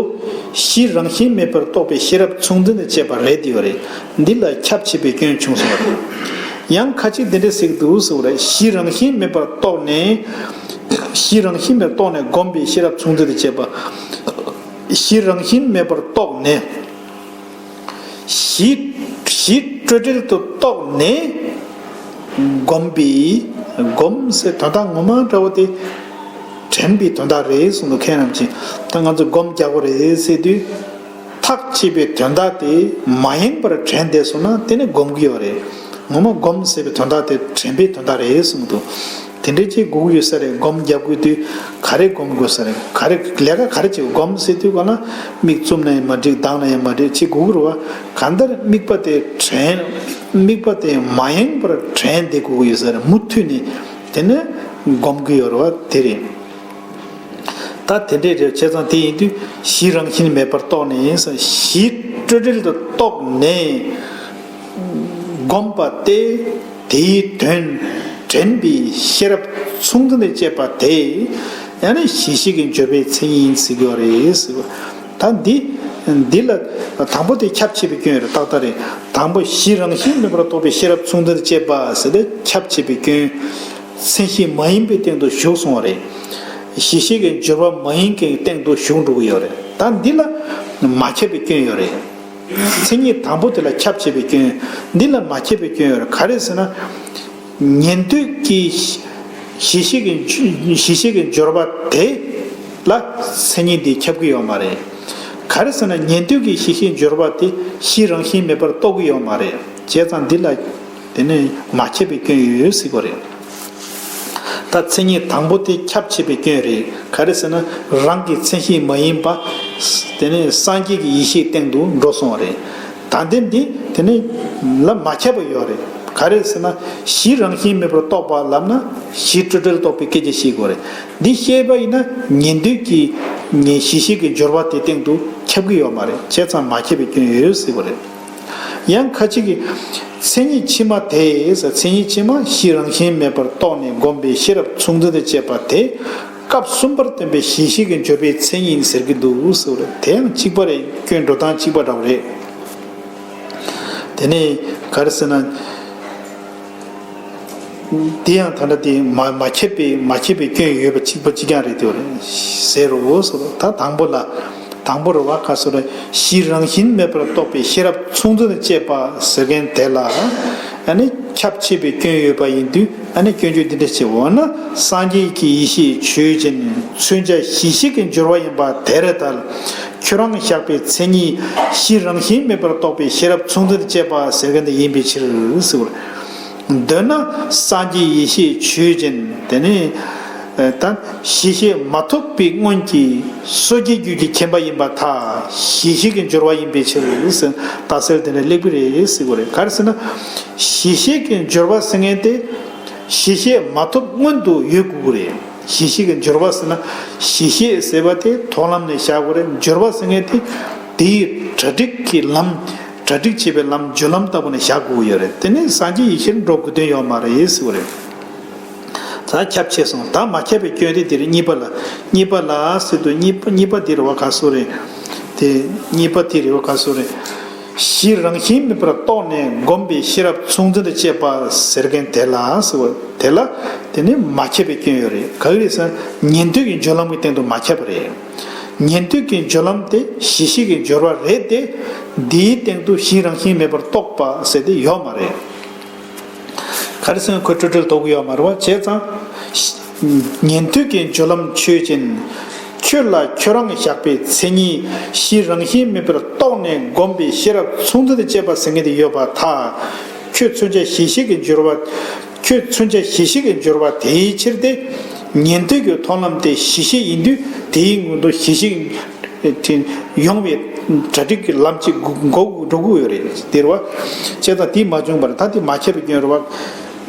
གཞི་རང་བཞིན་མེད་པར་རྟོགས་པའི་ཤེས་རབ་མཚུངས་ལྡན་དུ་བྱས་པ་རེད་དེ་ཡོད་རེད། འདི་ལ་ཁྱབ་ཆེ་བའི་སྐྱོན་བྱུང་སོང་བ་རེད། ཡང་ཁ་ཅིག་འདི་འདྲ་ཟེར་གྱི་འདུག་ཟེར་བ་རེད། གཞི་རང་བཞིན་མེད་པར་རྟོགས་ནས། གཞི་རང་བཞིན་མེད་པར་རྟོགས་ནས་བསྒོམས་པའི་ཤེས་རབ་མཚུངས་ལྡན་དུ་བྱས་པ། གཞི་རང་བཞིན་མེད་པར་རྟོགས་ནས། གཞི་གཞི་ སྤྲོས་བྲལ་དུ་རྟོགས་ནས་བསྒོམས་པའི། བསྒོམས་ཟེར་དོན་དག་ངོ་མ་འདྲ་བོ་དེ་དྲན་པའི་དོན་དག་རེད་གསུངས་འདུག་མཁན་རྣམས་ཀྱིས། ད་ང་ཚོ་སྒོམ་རྒྱག་དགོས་རེད་ཟེར་དུས། ཐག་བཅད་པའི་དོན་དག་དེ་མ་ཡེངས་པར་དྲན་བསྡད་སོང་ན་དེ་ནི་སྒོམ་གྱི་ཡོད་རེད། ངོ་མ་སྒོམ་ཟེར་བའི་དོན་དག་དེ་དྲན་པའི་དོན་དག་རེད་གསུངས་འདུག་དེ་འདྲའི་ཅིག་དགོས་ཀྱི་ཡོད་ས་རེད། སྒོམ་རྒྱག་དགོས་དུས་ག་རེ་སྒོམ་དགོས་ས་རེད། ག་རེ་ལས་ཀ་ག་རེ་བྱེད་དགོས། སྒོམ་ཟེར་དུས་ག་ལ་མིག་བཙུམ་ན་ཡང་མ་འགྲིག་མདངས་ན་ཡང་མ་འགྲིག་ཅིག་དགོས་ཀྱི་རེད་བ། གང་ལྟར་དམིགས་པ་དེ་དྲན། དམིགས་པ་དེ་མ་ཡེངས་པར་དྲན་བསྡད་དགོས་ཀྱི་ཡོད་ས་རེད། མུ་མཐུད་ནས་དེ་ནི་སྒོམ་གྱི་ཡོད་རེད་བ། དེ་རེད། ད་དེ་འདྲས་རེད། བྱས་ཙང་དེ་ཡིན་དུས་གཞི་རང་བཞིན་མེད་པར་རྟོགས་ནས། གཞི་སྤྲོས་བྲལ་དུ་རྟོགས་ནས་བསྒོམས་པ་སྟེ། དེའི་དོན་དྲན་པའི་ཤེས་རབ་མཚུངས་ལྡན་དུ་བསྐྱེད་པ་དེ་ཡང་ན་གཞི་ཤེས་ཀྱི་འབྱོར་པའི་མཚན་ཉིད་ཡིན་ཟེར་གྱི་ཡོད་རེད་ཟེར་བ། ད་འདི་འདི་ལ་དང་པོ་དེ་ཁྱབ་ཆེ་བའི་སྐྱོན་ཡོད་རེད། ཏག་ཏག་རེད། དང་པོ་གཞི་རང་བཞིན་མེད་པར་རྟོགས་པའི་ཤེས་རབ་མཚུངས་ལྡན་དུ་བསྐྱེད་པ་ཟེར་ཏེ་ཁྱབ་ཆེ་བའི་སྐྱོན། མཚན་གཞི་མ་ཡིན་པའི་སྟེང་དུ་ཞུགས་སོང་བ་རེད། གཞི་ཤེས་ཀྱི་འབྱོར་པ་མ་ཡིན་གྱི་སྟེང་དུ་ཞུགས་འགྲོ་གི་ཡོད་རེད། ད་འདི་ལ་མ་ཁྱབ་པའི་སྐྱོན་ཡོད་རེད། མཚན་ཉིད་དང་པོ་དེ་ལ་ཁྱབ་ཆེ་བའི་སྐྱོན། འདི་ལ་མ་ཁྱབ་པའི་སྐྱོན་ཡོད་རེད། ག་རེ་ཟེར་ན། ཉན་ཐོས་ཀྱི་གཞི་ཤེས་ཀྱི་གཞི་ཤེས་ཀྱི་འབྱོར་པ་དེ་ལ་མཚན་ཉིད་འདི་ཁྱབ་ཀྱི་ཡོད་མ་རེད། ག་རེ་ཟེར་ན་ཉན་ཐོས་ཀྱི་གཞི་ཤེས་འབྱོར་པ་དེ་གཞི་རང་བཞིན་མེད་པར་རྟོགས་ཀྱི་ཡོད་མ་རེད། བྱས་ཙང་འདི་ལ་དེ་ནི་མ་ཁྱབ་པའི་སྐྱོན་ཡོད་ཟེར་གྱི་རེད། ད་མཚན་ཉིད་དང་པོ་དེ་ཁྱབ་ཆེ་བའི་སྐྱོན་རེད། ག་རེ་ཟེར་ན་རང་གི་མཚན་གཞི་མ་ཡིན་པ། དེ་ནི་སངས་རྒྱས་ཀྱི་ཡེ་ཤེས་སྟེང་དུ་འགྲོ་སོང་བ་རེད། ད་འདི་འདི་དེ་ནི་ལ་མ་ཁྱབ་པ་ཡོད་རེད། ག་རེ་ཟེར་ན་གཞི་རང་བཞིན་མེད་པར་རྟོགས་པ་ལབ་ན་གཞི་སྤྲོས་བྲལ་རྟོགས་པའི་སྐད་ཆ་བཤད་དགོས་རེད། འདི་བཤད་པ་ཡིན་ན་ཉན་ཐོས་ཀྱི་ཉན་གཞི་ཤེས་ཀྱི་འབྱོར་པ་དེ་སྟེང་དུ་ཁྱབ་ཀྱི་ཡོད་མ་རེད། བྱས་ཙང་མ་ཁྱབ་པའི་སྐྱོན་ཡོད་ཟེར་དགོས་རེད། ཡང་ཁ་ཅིག་གིས་མཚན་ཉིད་ཕྱི་མ་དེ་ཟེར། མཚན་ཉིད་ཕྱི་མ་གཞི་རང་བཞིན་མེད་པར་རྟོགས་ནས་བསྒོམས་པའི་ཤེས་རབ་མཚུངས་ལྡན་དུ་བསྐྱེད་པ་དེ་སྐབས་གསུམ་པར་བསྟན་པའི་གཞི་ཤེས་ཀྱི་འབྱོར་པའི་མཚན་ཉིད་ཟེར་གྱི་འདུག་ཟེར་བ་རེད། དེ་ཡང་གཅིག་པ་རེད། སྐྱོན་འགྲོ་སྟངས་གཅིག་པ་འདྲ་བ་རེད། དེ་ནས་ག་རེ་ཟེར་ན། དེ་ཡང་ད་ལྟ་དེ་མ་མ་ཁྱབ་པའི་མ་ཁྱབ་པའི་སྐྱོན་ཡོད་པ་གཅིག་པ་གཅིག་རྐྱང་རེད་དེ་བ་རེད་ཟེར་རོ་ཟེར་རོ། ད་དང་པོ་ལ་དང་པོ་རེད་བ། ག་ཟེར་རེད། གཞི་རང་བཞིན་མེད་པར་རྟོགས་པའི་ཤེས་རབ་མཚུངས་ལྡན་དུ་བསྐྱེད་པ་ཟེར་མཁན་དེ་ལ་ཨ་ནི་ཁྱབ་ཆེ་བའི་སྐྱོན་ཡོད་པ་ཡིན་དུས་ཨ་ནི་སྐྱོན་བརྗོད་འདི་འདྲ་བྱེད། འོ་ན་སངས་རྒྱས་ཀྱི་ཡེ་ཤེས་ཆོས་ཅན། མཚོན་བྱ་གཞི་ཤེས་ཀྱི་འབྱོར་བ་ཡིན་པ་དེར་ཐལ། ཁྱོད་རང་བཞག་པའི་མཚན་ཉིད་གཞི་རང་བཞིན་མེད་པར་རྟོགས་པའི་ཤེས་རབ་མཚུངས་ལྡན་དུ་བསྐྱེད་པ་ཟེར་མཁན་དེ་ཡིན་པའི་ཕྱིར་ཟེར་བ་རེད། འདོད་ན་སངས་རྒྱས་ཡེ་ཤེས་ཆོས་ཅན། དེ་ནི་ད་གཞི་ཤེས་མ་ཐོབ་པའི་སྔོན་གྱི་སོ་སྐྱེའི་རྒྱུད་ཀྱི་མཁྱེན་པ་ཡིན་པར་ཐལ། གཞི་ཤེས་ཀྱི་འབྱོར་བ་ཡིན་པའི་ཕྱིར་ཟེར། རྟགས་གསལ་དེ་ལ་སླེབས་ཀྱི་རེད་ཟེར་བ་རེད། ག་རེ་ཟེར་ན་གཞི་ཤེས་ཀྱི་འབྱོར་བ་ཟེར་མཁན་དེ་གཞི་ཤེས་མ་ཐོབ་སྔོན་དུ་ཡོད་དགོས་ཀྱི་རེད། གཞི་ཤེས་ཀྱི་འབྱོར་བ་ཟེར་ན་གཞི་ཤེས་ཟེར་བ་དེ་མཐོང་ལམ་ནས་བཞག་དགོས་རེད། འབྱོར་བ་ཟེར་མཁན་དེ་དེའི་གྲ་སྒྲིག་གི་ལམ། གྲ་སྒྲིག་བྱེད་པའི་ལམ། སྦྱོར་ལམ་ལྟ་བུ་ནས་བཞག་དགོས་ཀྱི་ཡོད་རེད། དེ་ནི་སངས་རྒྱས་ཡེ་ཤེས་འགྲོ་དགོས་དོན་ཡོད་མ་རེད་ཟེར་བ་རེད། ད་ཁྱབ་ཆེ་སོང་། ད་མ་ཁྱབ་པའི་སྐྱོན་དེ་འདིར་གཉིས་པ་ལ། གཉིས་པ་ལ་ཟེར་དུས་གཉིས་པ་གཉིས་པ་འདིར་བ་ག་ཟེར་རེད། དེ་གཉིས་པ་དེ་རེད་བ་ག་ཟེར་རེད། གཞི་རང་བཞིན་མེད་པར་རྟོགས་ནས་བསྒོམས་པའི་ཤེས་རབ་མཚུངས་ལྡན་དུ་བསྐྱེད་པ་ཟེར་མཁན་དེ་ལ་ཟེར་བ་དེ་ལ་དེ་ནི་མ་ཁྱབ་པའི་སྐྱོན་ཡོད་རེད། ག་གི་རེད་ཟེར་ན་ཉན་ཐོས་ཀྱི་སྦྱོར་ལམ་གྱི་སྟེང་དུ་མ་ཁྱབ་པ་རེད། ཉན་ཐོས་ཀྱི་སྦྱོར་ལམ་དེ་གཞི་ཤེས་ཀྱི་སྦྱོར་བ་རེད་དེ། འདིའི་སྟེང་དུ་གཞི་རང་བཞིན་མེད་པར་རྟོགས་པ་ཟེར་དེ་ཡོད་མ་རེད། ག་རེ་ཟེར་ན་ཁོས་སྤྲོས་བྲལ་རྟོགས་ཀྱི་ཡོད་མ་རེད་བ། བྱས་ཙང་། ཉན་ཐོས་ཀྱི་སྦྱོར་ལམ་ཆོས་ཅན། ཁྱོད་ལ་ཁྱོད་རང་བཞག་པའི་མཚན་ཉིད་གཞི་རང་བཞིན་མེད་པར་རྟོགས་ནས་བསྒོམས་པའི་ཤེས་རབ་མཚུངས་ལྡན་དུ་བསྐྱེད་པ་ཟེར་མཁན་དེ་ཡོད་པར་ཐལ། ཁྱོད་མཚོན་བྱ་གཞི་ཤེས་ཀྱི་སྦྱོར་བ། ཁྱོད་མཚོན་བྱ་གཞི་ཤེས་ཀྱི་སྦྱོར་བ་དེའི་ཕྱིར་ཏེ། ཉན་ཐོས་ཀྱི་མཐོང་ལམ་དེ་གཞི་ཤེས་ཡིན་དུས་དེའི་སྔོན་དུ་གཞི་ཤེས་ཡོང་བའི་གྲ་སྒྲིག་གི་ལམ་གཅིག་འགོ་འགྲོ་དགོས་ཡོད་རེད་ཟེར་བ། བྱས་ཙང་དེ་མ་བྱུང་བར་ད་དེ་མ་ཁྱབ་པའི་སྐྱོན་རེད་བ།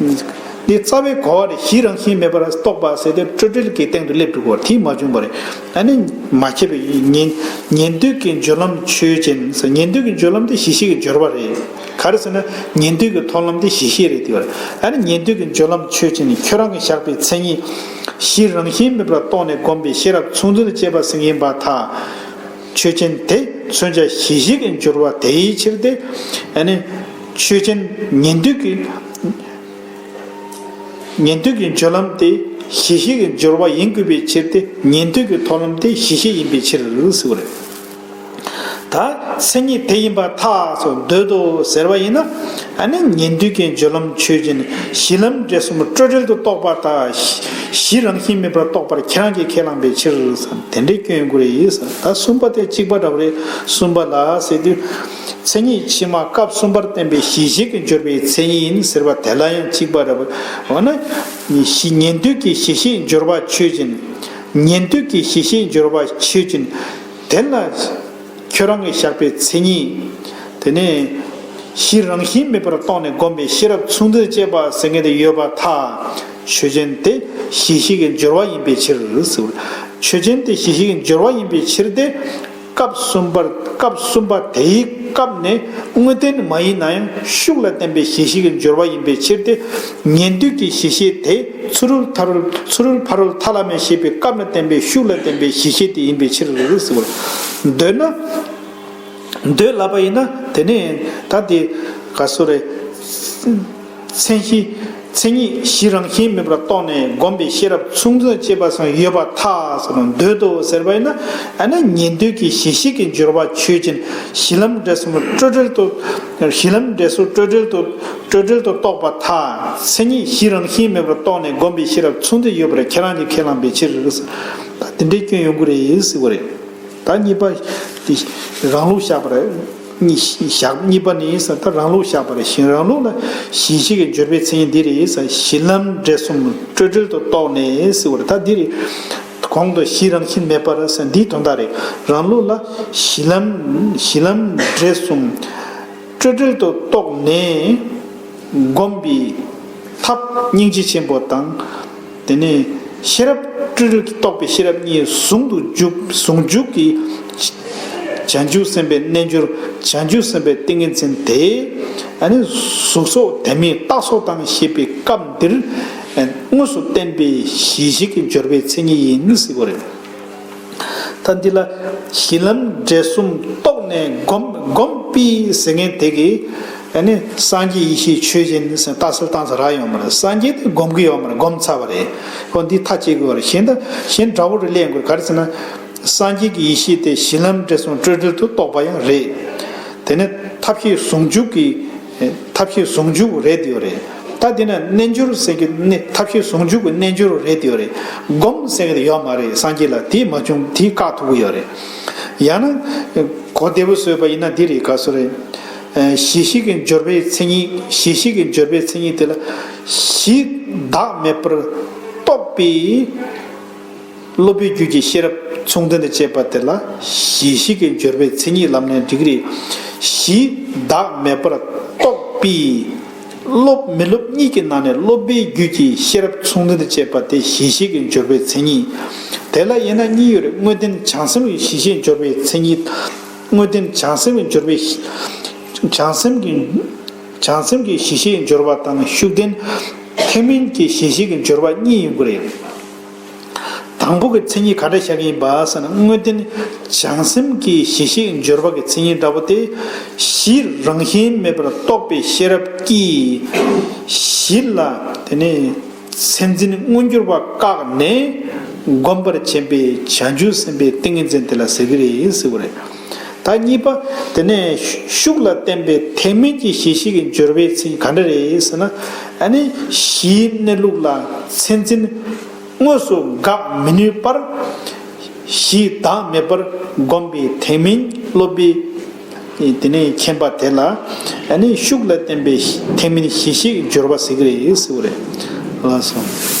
འདི་རྩ་བའི་གོ་བ་རེད། གཞི་རང་བཞིན་མེད་པར་རྟོགས་པ་ཟེར་ཏེ་སྤྲོས་བྲལ་གྱི་སྟེང་དུ་སླེབས་འགྲོ་དགོས་པ་དེ་མ་བྱུང་བ་རེད། ཨ་ནི་མ་ཁྱབ་པའི་ཉན་ཉན་ཐོས་ཀྱི་སྦྱོར་ལམ་ཆོས་ཅན་ཟེར། ཉན་ཐོས་ཀྱི་སྦྱོར་ལམ་དེ་གཞི་ཤེས་ཀྱི་སྦྱོར་བ་རེད། ག་རེ་ཟེར་ན་ཉན་ཐོས་ཀྱི་མཐོང་ལམ་དེ་གཞི་ཤེས་རེད་དེ་བར། ཨ་ནི་ཉན་ཐོས་ཀྱི་སྦྱོར་ལམ་ཆོས་ཅན་ནི་ཁྱོད་རང་གིས་བཞག་པའི་མཚན་ཉིད་གཞི་རང་བཞིན་མེད་པར་རྟོགས་ནས་བསྒོམས་པའི་ཤེས་རབ་མཚུངས་ལྡན་དུ་བསྐྱེད་པ་ཟེར་ཡིན་པར་ཐལ། ཆོས་ཅན་དེ་མཚོན་བྱ་གཞི་ཤེས་ཀྱི་སྦྱོར་བ་དེའི་ཕྱིར་ཏེ། ཨ་ནི་ཆོས་ཅན་ཉན་ཐོས་ཀྱི་ཉན་ཐོས་ཀྱི་སྦྱོར་ལམ་དེ་གཞི་ཤེས་ཀྱི་སྦྱོར་བ་ཡིན་དགོས་པའི་ཕྱིར་ཏེ། ཉན་ཐོས་ཀྱི་མཐོང་ལམ་དེ་གཞི་ཤེས་ཡིན་པའི་ཕྱིར་ཟེར་བ་རེད། ད་མཚན་ཉིད་དེ་ཡིན་པར་ཐལ་སོགས་འདོད་དོ་ཟེར་བ་ཡིན་ན། ཨ་ནི་ཉན་ཐོས་ཀྱི་སྦྱོར་ལམ་ཆོས་ཅན། གཞི་ལམ་འབྲས་གསུམ་སྤྲོས་བྲལ་དུ་རྟོགས་པར་ཐལ། གཞི་རང་བཞིན་མེད་པར་རྟོགས་པར་ཁྱེད་རང་གིས་ཁས་བླངས་པའི་ཕྱིར། དེ་འདྲའི་སྐྱོན་ཡོང་གི་རེད་ཟེར། ད་གསུམ་པ་དེ་གཅིག་པ་འདྲ་བོ་རེད། གསུམ་པ་ལ་ཟེར་དུས། མཚན་ཉིད་ཕྱི་མ་སྐབས་གསུམ་པར་བསྟན་པའི་གཞི་ཤེས་ཀྱི་སྦྱོར་བའི་མཚན་ཉིད་ཡིན་ཟེར་བ་དེ་ལ་ཡང་གཅིག་པ་འདྲ་བོ། འོ་ན། གཞི་ཉན་ཐོས་ཀྱི་གཞི་ཤེས་སྦྱོར་བ་ཆོས་ཅན། ཉན་ཐོས་ཀྱི་གཞི་ཤེས་སྦྱོར་བ་ཆོས་ཅན། དེ་ལ། ཁྱོད་རང་གིས་བཞག་པའི་མཚན་ཉིད། དེ་ནས། གཞི་རང་བཞིན་མེད་པར་རྟོགས་ནས་བསྒོམས་པའི་ཤེས་རབ་མཚུངས་ལྡན་དཔྱད་པ་ཟེར་མཁན་དེ་ཡོད་པར་ཐལ། ཆོས་ཅན་དེ་གཞི་ཤེས་ཀྱི་སྦྱོར་བ་ཡིན་པའི་ཕྱིར་ཟེར། ཆོས་ཅན་དེ་གཞི་ཤེས་ཀྱི་སྦྱོར་བ་ཡིན་པའི་ཕྱིར་ཏེ། སྐབས་གསུམ་པར་སྐབས་གསུམ་པ་དེའི་སྐབས་ནས་དངོས་བསྟན་མ་ཡིན་ན་ཡང་ཤུགས་ལ་བརྟེན་པའི་གཞི་ཤེས་ཀྱི་སྦྱོར་བ་ཡིན་པའི་ཕྱིར་ཏེ། ཉན་ཐོས་ཀྱི་གཞི་ཤེས་དེ་ཚུ་རོལ་ཐ་རོལ་ཚུ་རོལ་ཕ་རོལ་ཐ་ལ་མེ་ཞེས་པའི་སྐབས་ལ་བརྟེན་པའི་ཤུགས་ལ་བརྟེན་པའི་གཞི་ཤེས་དེ་ཡིན་པའི་ཕྱིར་ཟེར། འདོད་ན། འདོད་ལབ་པ་ཡིན་ན་དེ་ནས་ད་དེ་ག་སོ་རེད། མཚན་གཞི། མཚན་ཉིད་གཞི་རང་བཞིན་མེད་པར་རྟོགས་ནས་བསྒོམས་པའི་ཤེས་རབ་མཚུངས་ལྡན་དཔྱད་པ་སོགས་ཡོད་པར་ཐལ་ཟེར་ན། འདོད་དོ་ཟེར་བ་ཡིན་ན། ཨ་ནི་ཉན་ཐོས་ཀྱི་གཞི་ཤེས་ཀྱི་སྦྱོར་བ་ཆོས་ཅན། གཞི་ལམ་འབྲས་གསུམ་སྤྲོས་བྲལ་དུ། གཞི་ལམ་འབྲས་གསུམ་སྤྲོས་བྲལ་དུ། སྤྲོས་བྲལ་དུ་རྟོགས་པར་ཐལ། མཚན་ཉིད་གཞི་རང་བཞིན་མེད་པར་རྟོགས་ནས་བསྒོམས་པའི་ཤེས་རབ་མཚུངས་ལྡན་ཡོད་པར་ཁྱེད་རང་གིས་ཁས་བླངས་པའི་ཕྱིར། ད་དེ་འདྲའི་སྐྱོན་ཡོང་གི་རེད་ཟེར་བ་རེད། ད་གཉིས་པ་དེ་རང་ལུགས་བཞག་པ་རེད། གཉིས་བཞག་གཉིས་པ་ནི་ས་ད་རང་ལུགས་བཞག་པ་རེད། གཞན་རང་ལུགས་ལ་གཞི་ཤེས་ཀྱི་སྦྱོར་བའི་མཚན་ཉིད་འདི་རེད་ས། གཞི་ལམ་འབྲས་གསུམ་སྤྲོས་བྲལ་དུ་རྟོགས་ནས་ཟེར་བ་རེད། ད་འདི་རེད། གོང་དུ་གཞི་རང་བཞིན་མེད་པར་ས་འདིའི་དོན་དག་རེད། རང་ལུགས་ལ་གཞི་ལམ་གཞི་ལམ་འབྲས་གསུམ་སྤྲོས་བྲལ་དུ་རྟོགས་ནས། བསྒོམས་པའི་ཐབས་སྙིང་རྗེ་ཆེན་པོ་དང་། དེ་ནས་ཤེས་རབ་སྤྲོས་བྲལ་གྱི་རྟོགས་པའི་ཤེས་རབ་གཉིས་ཟུང་དུ་འཇུག་ཟུང་འཇུག་གི་བྱང་ཆུབ་སེམས་དཔའི་རྣལ་འབྱོར། བྱང་ཆུབ་སེམས་དཔའི་ཏིང་ངེ་འཛིན་དེ། ཨ་ནི་གཟུགས་སོགས་དེ་མིན་རྟགས་སོགས་དང་ཞེས་པའི་སྐབས་འདིར་དངོས་སུ་བསྟན་པའི་གཞི་ཤེས་ཀྱི་སྦྱོར་བའི་མཚན་ཉིད་ཡིན་ཟེར་བ་རེད། ད་འདི་ལ་གཞི་ལམ་འབྲས་གསུམ་རྟོགས་ནས་བསྒོམ་བསྒོམས་པའི་ཟེར་མཁན་དེ་གིས་ཨ་ནི་སངས་རྒྱས་ཡེ་ཤེས་ཆོས་ཅན་ཟེར་རྟགས་གསལ་བཏང་ས་རག་ཡོད་མ་རེད། སངས་རྒྱས་དེ་བསྒོམ་གྱི་ཡོད་མ་རེད། བསྒོམ་ཚར་བ་རེད། ཁོ་འདི་ཐག་བཅད་དགོས་པ་རེད། གཞན་དག་གཞན་འདྲ་བོ་རེ་གླེང་དགོས་རེད། ག་རེ་ཟེར་ན། སངས་རྒྱས་ཀྱི་ཡེ་ཤེས་དེ་གཞི་ལམ་འབྲས་གསུམ་སྤྲོས་བྲལ་དུ་རྟོགས་པ་ཡང་རེད། དེ་ནས་ཐབས་ཤེས་ཟུང་འཇུག་གི་ཐབས་ཤེས་ཟུང་འཇུག་རེད་ཡོད་རེད། ད་དེ་ན་རྣལ་འབྱོར་ཟེར་གྱི་ནི་ཐབས་ཤེས་ཟུང་འཇུག་གི་རྣལ་འབྱོར་རེད་ཡོད་རེད། སྒོམ་ཟེར་གྱི་ཡོད་མ་རེད། སངས་རྒྱས་ལ་དེ་མ་བྱུང་དེ་བཀག་ཐུབ་ཀྱི་ཡོད་རེད། ཡང་ན་གོ་བདེ་པོ་བཟོས་པ་ཡིན་ན་འདི་རེད། ག་སོ་རེད། གཞི་ཤེས་ཀྱི་སྦྱོར་བའི་མཚན་ཉིད། གཞི་ཤེས་ཀྱི་སྦྱོར་བའི་མཚན་ཉིད་དེ་ལ་གཞི་བདག་མེད་པར་རྟོགས་པའི། སློབ་པའི་རྒྱུད་ཀྱི་ཤེས་རབ་མཚུངས་ལྡན་དུ་བྱེད་པ་དེ་ལ་གཞི་ཤེས་ཀྱི་སྦྱོར་བའི་མཚན་ཉིད་ལབ་ནས་འགྲིག་གི་རེད། གཞི་བདག་མེད་པར་རྟོགས་པའི་སློབ་མི་སློབ་གཉིས་ཀྱི་ནང་ནས་སློབ་པའི་རྒྱུད་ཀྱི་ཤེས་རབ་མཚུངས་ལྡན་དུ་བྱེད་པ་དེ་གཞི་ཤེས་ཀྱི་སྦྱོར་བའི་མཚན་ཉིད། དེ་ལ་དབྱེ་ན་གཉིས་ཡོད་རེད། དངོས་བསྟན་བྱང་སེམས་ཀྱི་གཞི་ཤེས་སྦྱོར་བའི་མཚན་ཉིད། དངོས་བསྟན་བྱང་སེམས་ཀྱི་སྦྱོར་བའི་བྱང་སེམས་ཀྱི་བྱང་སེམས་ཀྱི་གཞི་ཤེས་སྦྱོར་བ་དང་ཤུགས་ལྡན་ཐེག་དམན་གྱི་གཞི་ཤེས་ཀྱི་སྦྱོར་བ་གཉིས་ཡོང་གི་རེད། དང་པོ་གི་མཚན་ཉིད་ག་འདྲ་བཞག་གི་ཡིན་པ་ཟེར་ན། དངོས་བསྟན་བྱང་སེམས་ཀྱི་གཞི་ཤེས་སྦྱོར་བ་གི་མཚན་ཉིད་འདྲ་པོ་དེ། གཞི་རང་བཞིན་མེད་པར་རྟོགས་པའི་ཤེས་རབ་ཀྱིས་གཞི་ལ་དེ་ནས་མཚན་འཛིན་མངོན་གྱུར་པ་བཀག་ནས་བསྒོམ་པར་བྱེད་པའི་བྱང་ཆུབ་སེམས་དཔའི་ཏིང་ངེ་འཛིན་དེ་ལ་ཟེར་གྱི་རེད་ཟེར་བ་རེད། ད་གཉིས་པ། དེ་ནས་ཤུགས་ལ་བརྟེན་པའི་ཐེག་དམན་གྱི་གཞི་ཤེས་ཀྱི་སྦྱོར་བའི་མཚན་ཉིད་ག་འདྲ་རེད་ཟེར་ན། ཨ་ནི་གཞིའི་གནས་ལུགས་ལ་མཚན་འཛིན་དངོས་སུ་དགག་མི་ནུས་པར། གཞི་བདག་མེད་པར་བསྒོམས་པའི་ཐེག་དམན་སློབ་པའི་དེ་ནས་མཁྱེན་པ་དེ་ལ། ཨ་ནི་ཤུགས་ལ་བརྟེན་པའི་ཐེག་དམན་གཞི་ཤེས་ཀྱི་སྦྱོར་བ་ཟེར་གྱི་རེད་ཟེར་བ་རེད། ལགས་སོ།